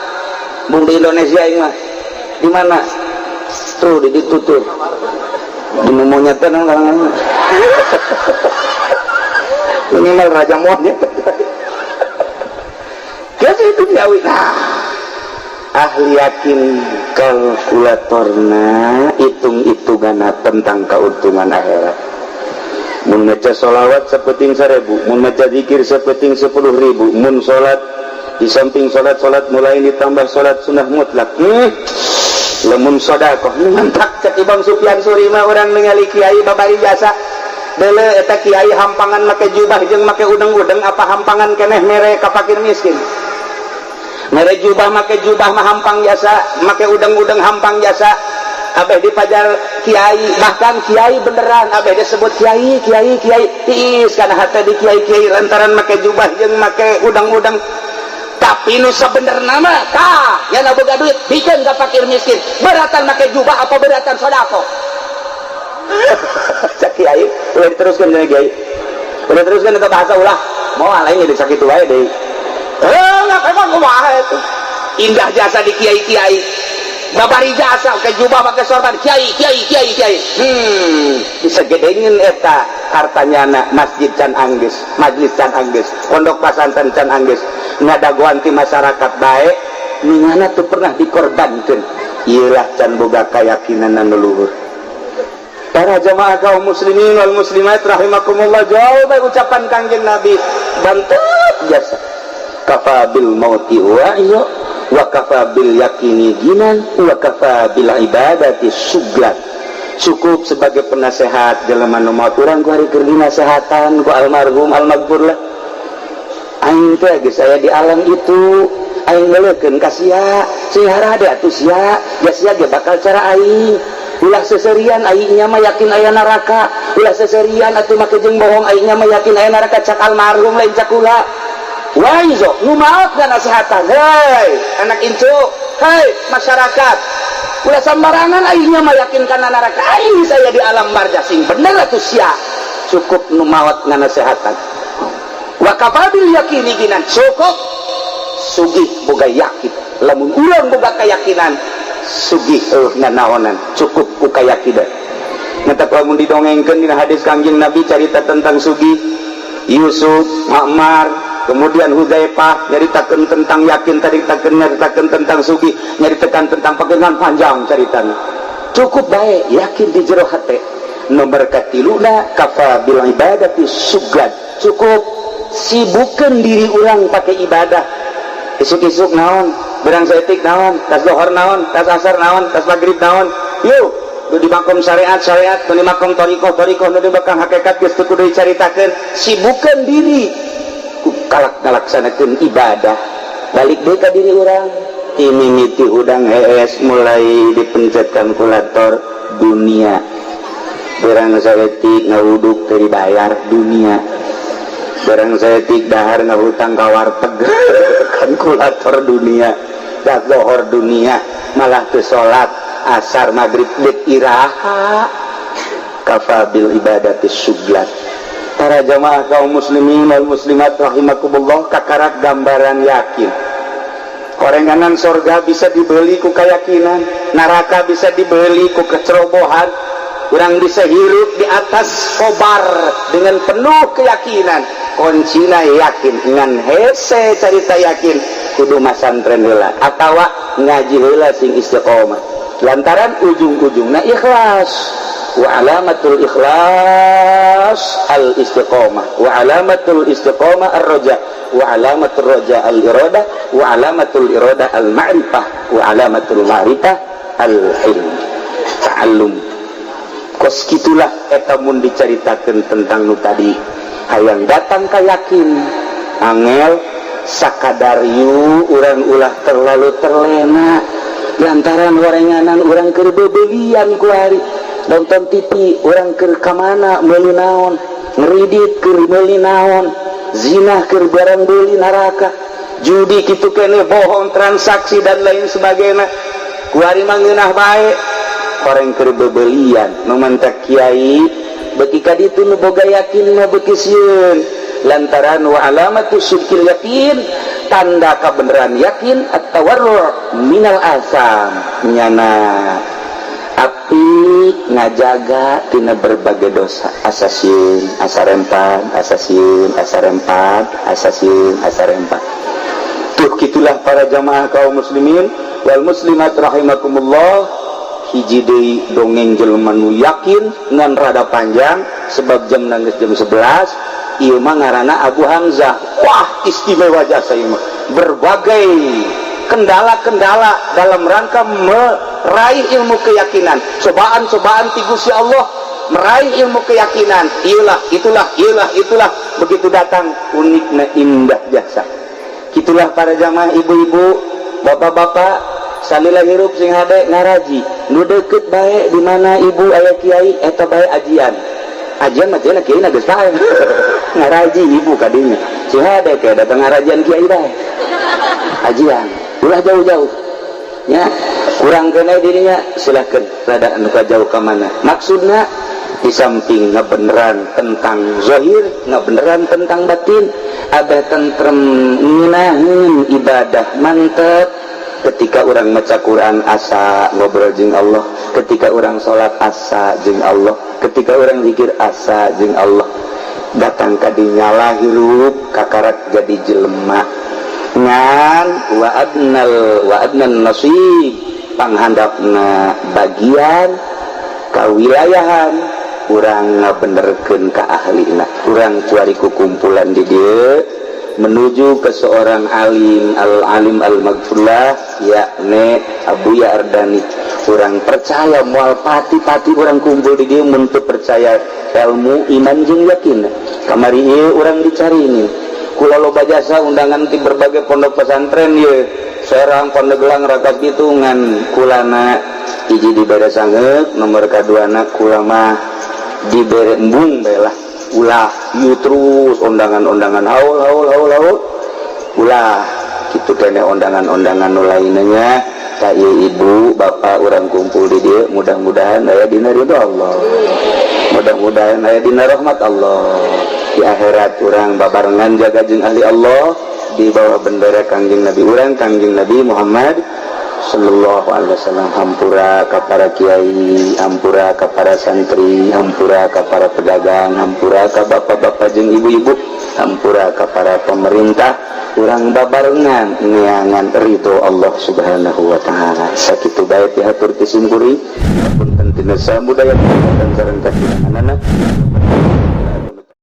bung di Indonesia ini mah. Di mana tuh? Di ditu tuh, di monyet teh minimal raja monyet. Jadi itu duniawi. Nah, ahli yakin kalkulatorna hitung-hitungan tentang keuntungan akhirat. Mun maca sholawat sapeting 1000, mun maca zikir sapeting 10.000, mun sholat di samping sholat sholat mulai ditambah sholat sunnah mutlak, lamun sodakoh mantap. Cek Imam Sufyan Tsuri mah, urang ningali kiai babari jasa dele, eta kiai hampangan make jubah jeung make udeng-udeng apa hampangan keneh mere ka fakir miskin? Mere jubah, make jubah mah hampang jasa, make udeng-udeng hampang jasa. Abeh dipajar kiai, bahkan kiai beneran, abeh disebut kiai, kiai, kiai. Tiis kana hate di kiai kiai lantaran make jubah jeung make udeng-udeng. Tapi nu sabenerna mah tah ya boga duit bikeun ka fakir miskin. Beratan make jubah apa beratan sodako? Cak kiai, ulah diteruskeun cenah kiai. Udah teruskan eta bahasa, ulah. Mau lain jadi sakit wae deui. Eh, nggak emang kumaha itu. Indah jasa di kiai-kiai. Babari jasa ke jubah, pakai sorban, kiai, kiai, kiai, kiai. Bisa gedengin eta hartanya anak masjid can anggeus, majlis can anggeus, pondok pesantren can anggeus, ngadagoan ti masyarakat baik, ningana tuh pernah dikorbankan. Iyalah, can boga keyakinan anu luhur. Para jamaah kaum muslimin wal muslimat rahimakumullah, jauh baik ucapan Kangjeng Nabi, bantut jasa. Kafa bil mauti wa wa kafa bil yakini ginan wa kafa bil ibadati suglan. Cukup sebagai penasehat jelema nu maot. Urang ku hari keur dinasehatan ku almarhum almaghfur lah. Aing teh geus aya di alam itu, aing ngeleukeun ka sia, sing harade atuh sia, ya sia ge bakal cara aing. Ulah seserian, aingnya mah yakin aya neraka. Ulah seserian atuh make jeung bohong, aingnya mah yakin aya neraka. Cak almarhum, lain cak kula. Waizo nu maot nasehatan, hei anak incu, hei masyarakat, ulah sembarangan, aingnya mah yakin kana neraka, aing saya di alam barzah, sing bener atuh sia. Cukup nu maot nganasehatan. Wa kafabil yakini ginan, cukup sugih boga yakin. Lamun urang boga keyakinan, sugih eueuh nanaonan, cukup ku kayakinan. Matak lamun didongengkeun dina hadis Kangjeng Nabi, carita tentang sugih Yusuf, Ma'mar, kemudian Huzaifah, nyaritakeun tentang yakin tadi, takeun nyaritakeun tentang sugih, nyaritakan tentang pagengan, panjang caritana. Cukup baik yakin di jero hate. Nomor katiluna, kafa bil ibadati suglan, cukup sibukan diri urang pakai ibadah. Isuk-isuk naon, berang saeutik naon, tas lohor naon, tas asar naon, tas maghrib naon. Yuk nu di makom syariat syariat, nu di makom torikoh torikoh, nu di makom hakikat geus teu kudu dicaritakeun. Sibukan diri ku kalak ngalaksanakeun ibadah. Balik deui ka diri urang, ti mimiti udang hees mulai dipencet kalkulator, dunia. Berang saeutik ngawuduk teu dibayar, dunia. Barang saeutik dahar ngahutang ka warteg, kalkulator dunia. Dak lohor dunia, malah ke salat asar maghrib dek iraha. Kafa bil ibadati suglat. Para jamaah kaum muslimin wal muslimat rahimakumullah, kakarak gambaran yakin. Korenganan sorga bisa dibeli ku keyakinan, neraka bisa dibeli ku kecerobohan. Urang bisa hirup di atas kobar dengan penuh keyakinan. Kuncina yakin. Ngan hese carita yakin, kudu masantren heula atawa ngaji heula sing istiqomah, lantaran ujung-ujungna ikhlas. Wa alamatul ikhlas al istiqomah, wa alamatul istiqomah ar roja, wa alamatul roja al iradah, wa alamatul iradah al ma'rifah, wa alamatul ma'rifah al ilm ta'allum. Kos kitulah eta mun dicaritakeun tentang nu tadi, hayang datang ka yakin angel. Sakadar yu urang ulah terlalu terlena lantaran warenganan urang keur bebelian kuari, nonton TV urang keur kamana, meuli naon, ngeridit keur meuli naon, zina keur barang beli neraka, judi kitu kene, bohong, transaksi, dan lain sebagainya. Kuari mah ngeunah bae orang keur bebelian. Nu mantak kiai beki ka ditu, nu boga yakin mah beki sieun, lantaran wa alamatu sidqil yakin, tanda kebenaran yakin, at-tawarru minal asam, nyana api ngajaga tina berbagai dosa. Asa sieun, asa rempan, asa sieun, asa rempan, asa sieun, asa rempan. Tuh, gitulah para jamaah kaum muslimin wal muslimat rahimakumullah. Hiji deui dongeng jelema nu yakin, ngan rada panjang sebab jam nangis jam 11. Ieu mah ngaranna Abu Hamzah. Wah, istimewa jasa ieu mah. Berbagai kendala-kendala dalam rangka meraih ilmu keyakinan, cobaan-cobaan ti Gusti Allah meraih ilmu keyakinan. Iyalah, itulah, iyalah, itulah. Begitu datang unikna, indah jasa. Kitu. Itulah para jamaah, ibu-ibu, bapak-bapak, salila hirup sing hade ngaraji nu deket bae. Di mana ibu aya kiai, eta bae ajian. Ajian mah cenah kiai geus pae. Ngaraji ibu kadinya sing hade, kayak datang ngarajian kiai bae, ajian ulah jauh-jauh ya. Kurang kena dirinya, silahkan rada anu jauh ke mana. Maksudnya, di samping ngebeneran tentang zahir, ngebeneran tentang batin, ada tentrem, ngeunaheun ibadah, mantep. Ketika orang maca Quran asa ngobrol jeung Allah, ketika orang sholat asa jeung Allah, ketika orang zikir asa jeung Allah, datang kadinya lah hirup kakarak jadi jelema. Ngan wa adnal wa adnan nasib, panghandapna bagian kawilayahan urang ngabenerkeun ka ahlina. Urang kuari ku kumpulan di dieu menuju ke seorang alim, al alim al magfurlah, yakni Abuya Ardani. Urang percaya moal pati-pati urang kumpul di dieu mun teu percaya ilmu, iman jeung yakin. Kamari ieu urang dicari ini kula loba jasa undangan di berbagai pondok pesantren ye, Serang, Pandeglang, Rangkas Bitung. Kulana hiji dibere sangeuk, nomor kaduana kula mah dibere embung bae lah. Ulah ieu terus undangan-undangan haul haul haul haul, ulah kitu kene undangan-undangan nu lainnya. Tak ieu ibu bapak urang kumpul di dieu mudah-mudahan aya dina ridho Allah, mudah-mudahan aya dina rahmat Allah. Di akhirat urang babarengan jaga jeung ahli Allah di bawah bendera Kangjeng Nabi urang, Kangjeng Nabi Muhammad Sallallahu Alaihi Wasallam. Hampura ka para kiai, hampura ka para santri, hampura ka para pedagang, hampura ka bapak-bapak jeung ibu-ibu, hampura ka para pemerintah. Urang babarengan neangan ridho Allah Subhanahu wa Ta'ala. Sakitu bae dihatur ti simkuring, punten tina samudaya dan sareng kakuranganana.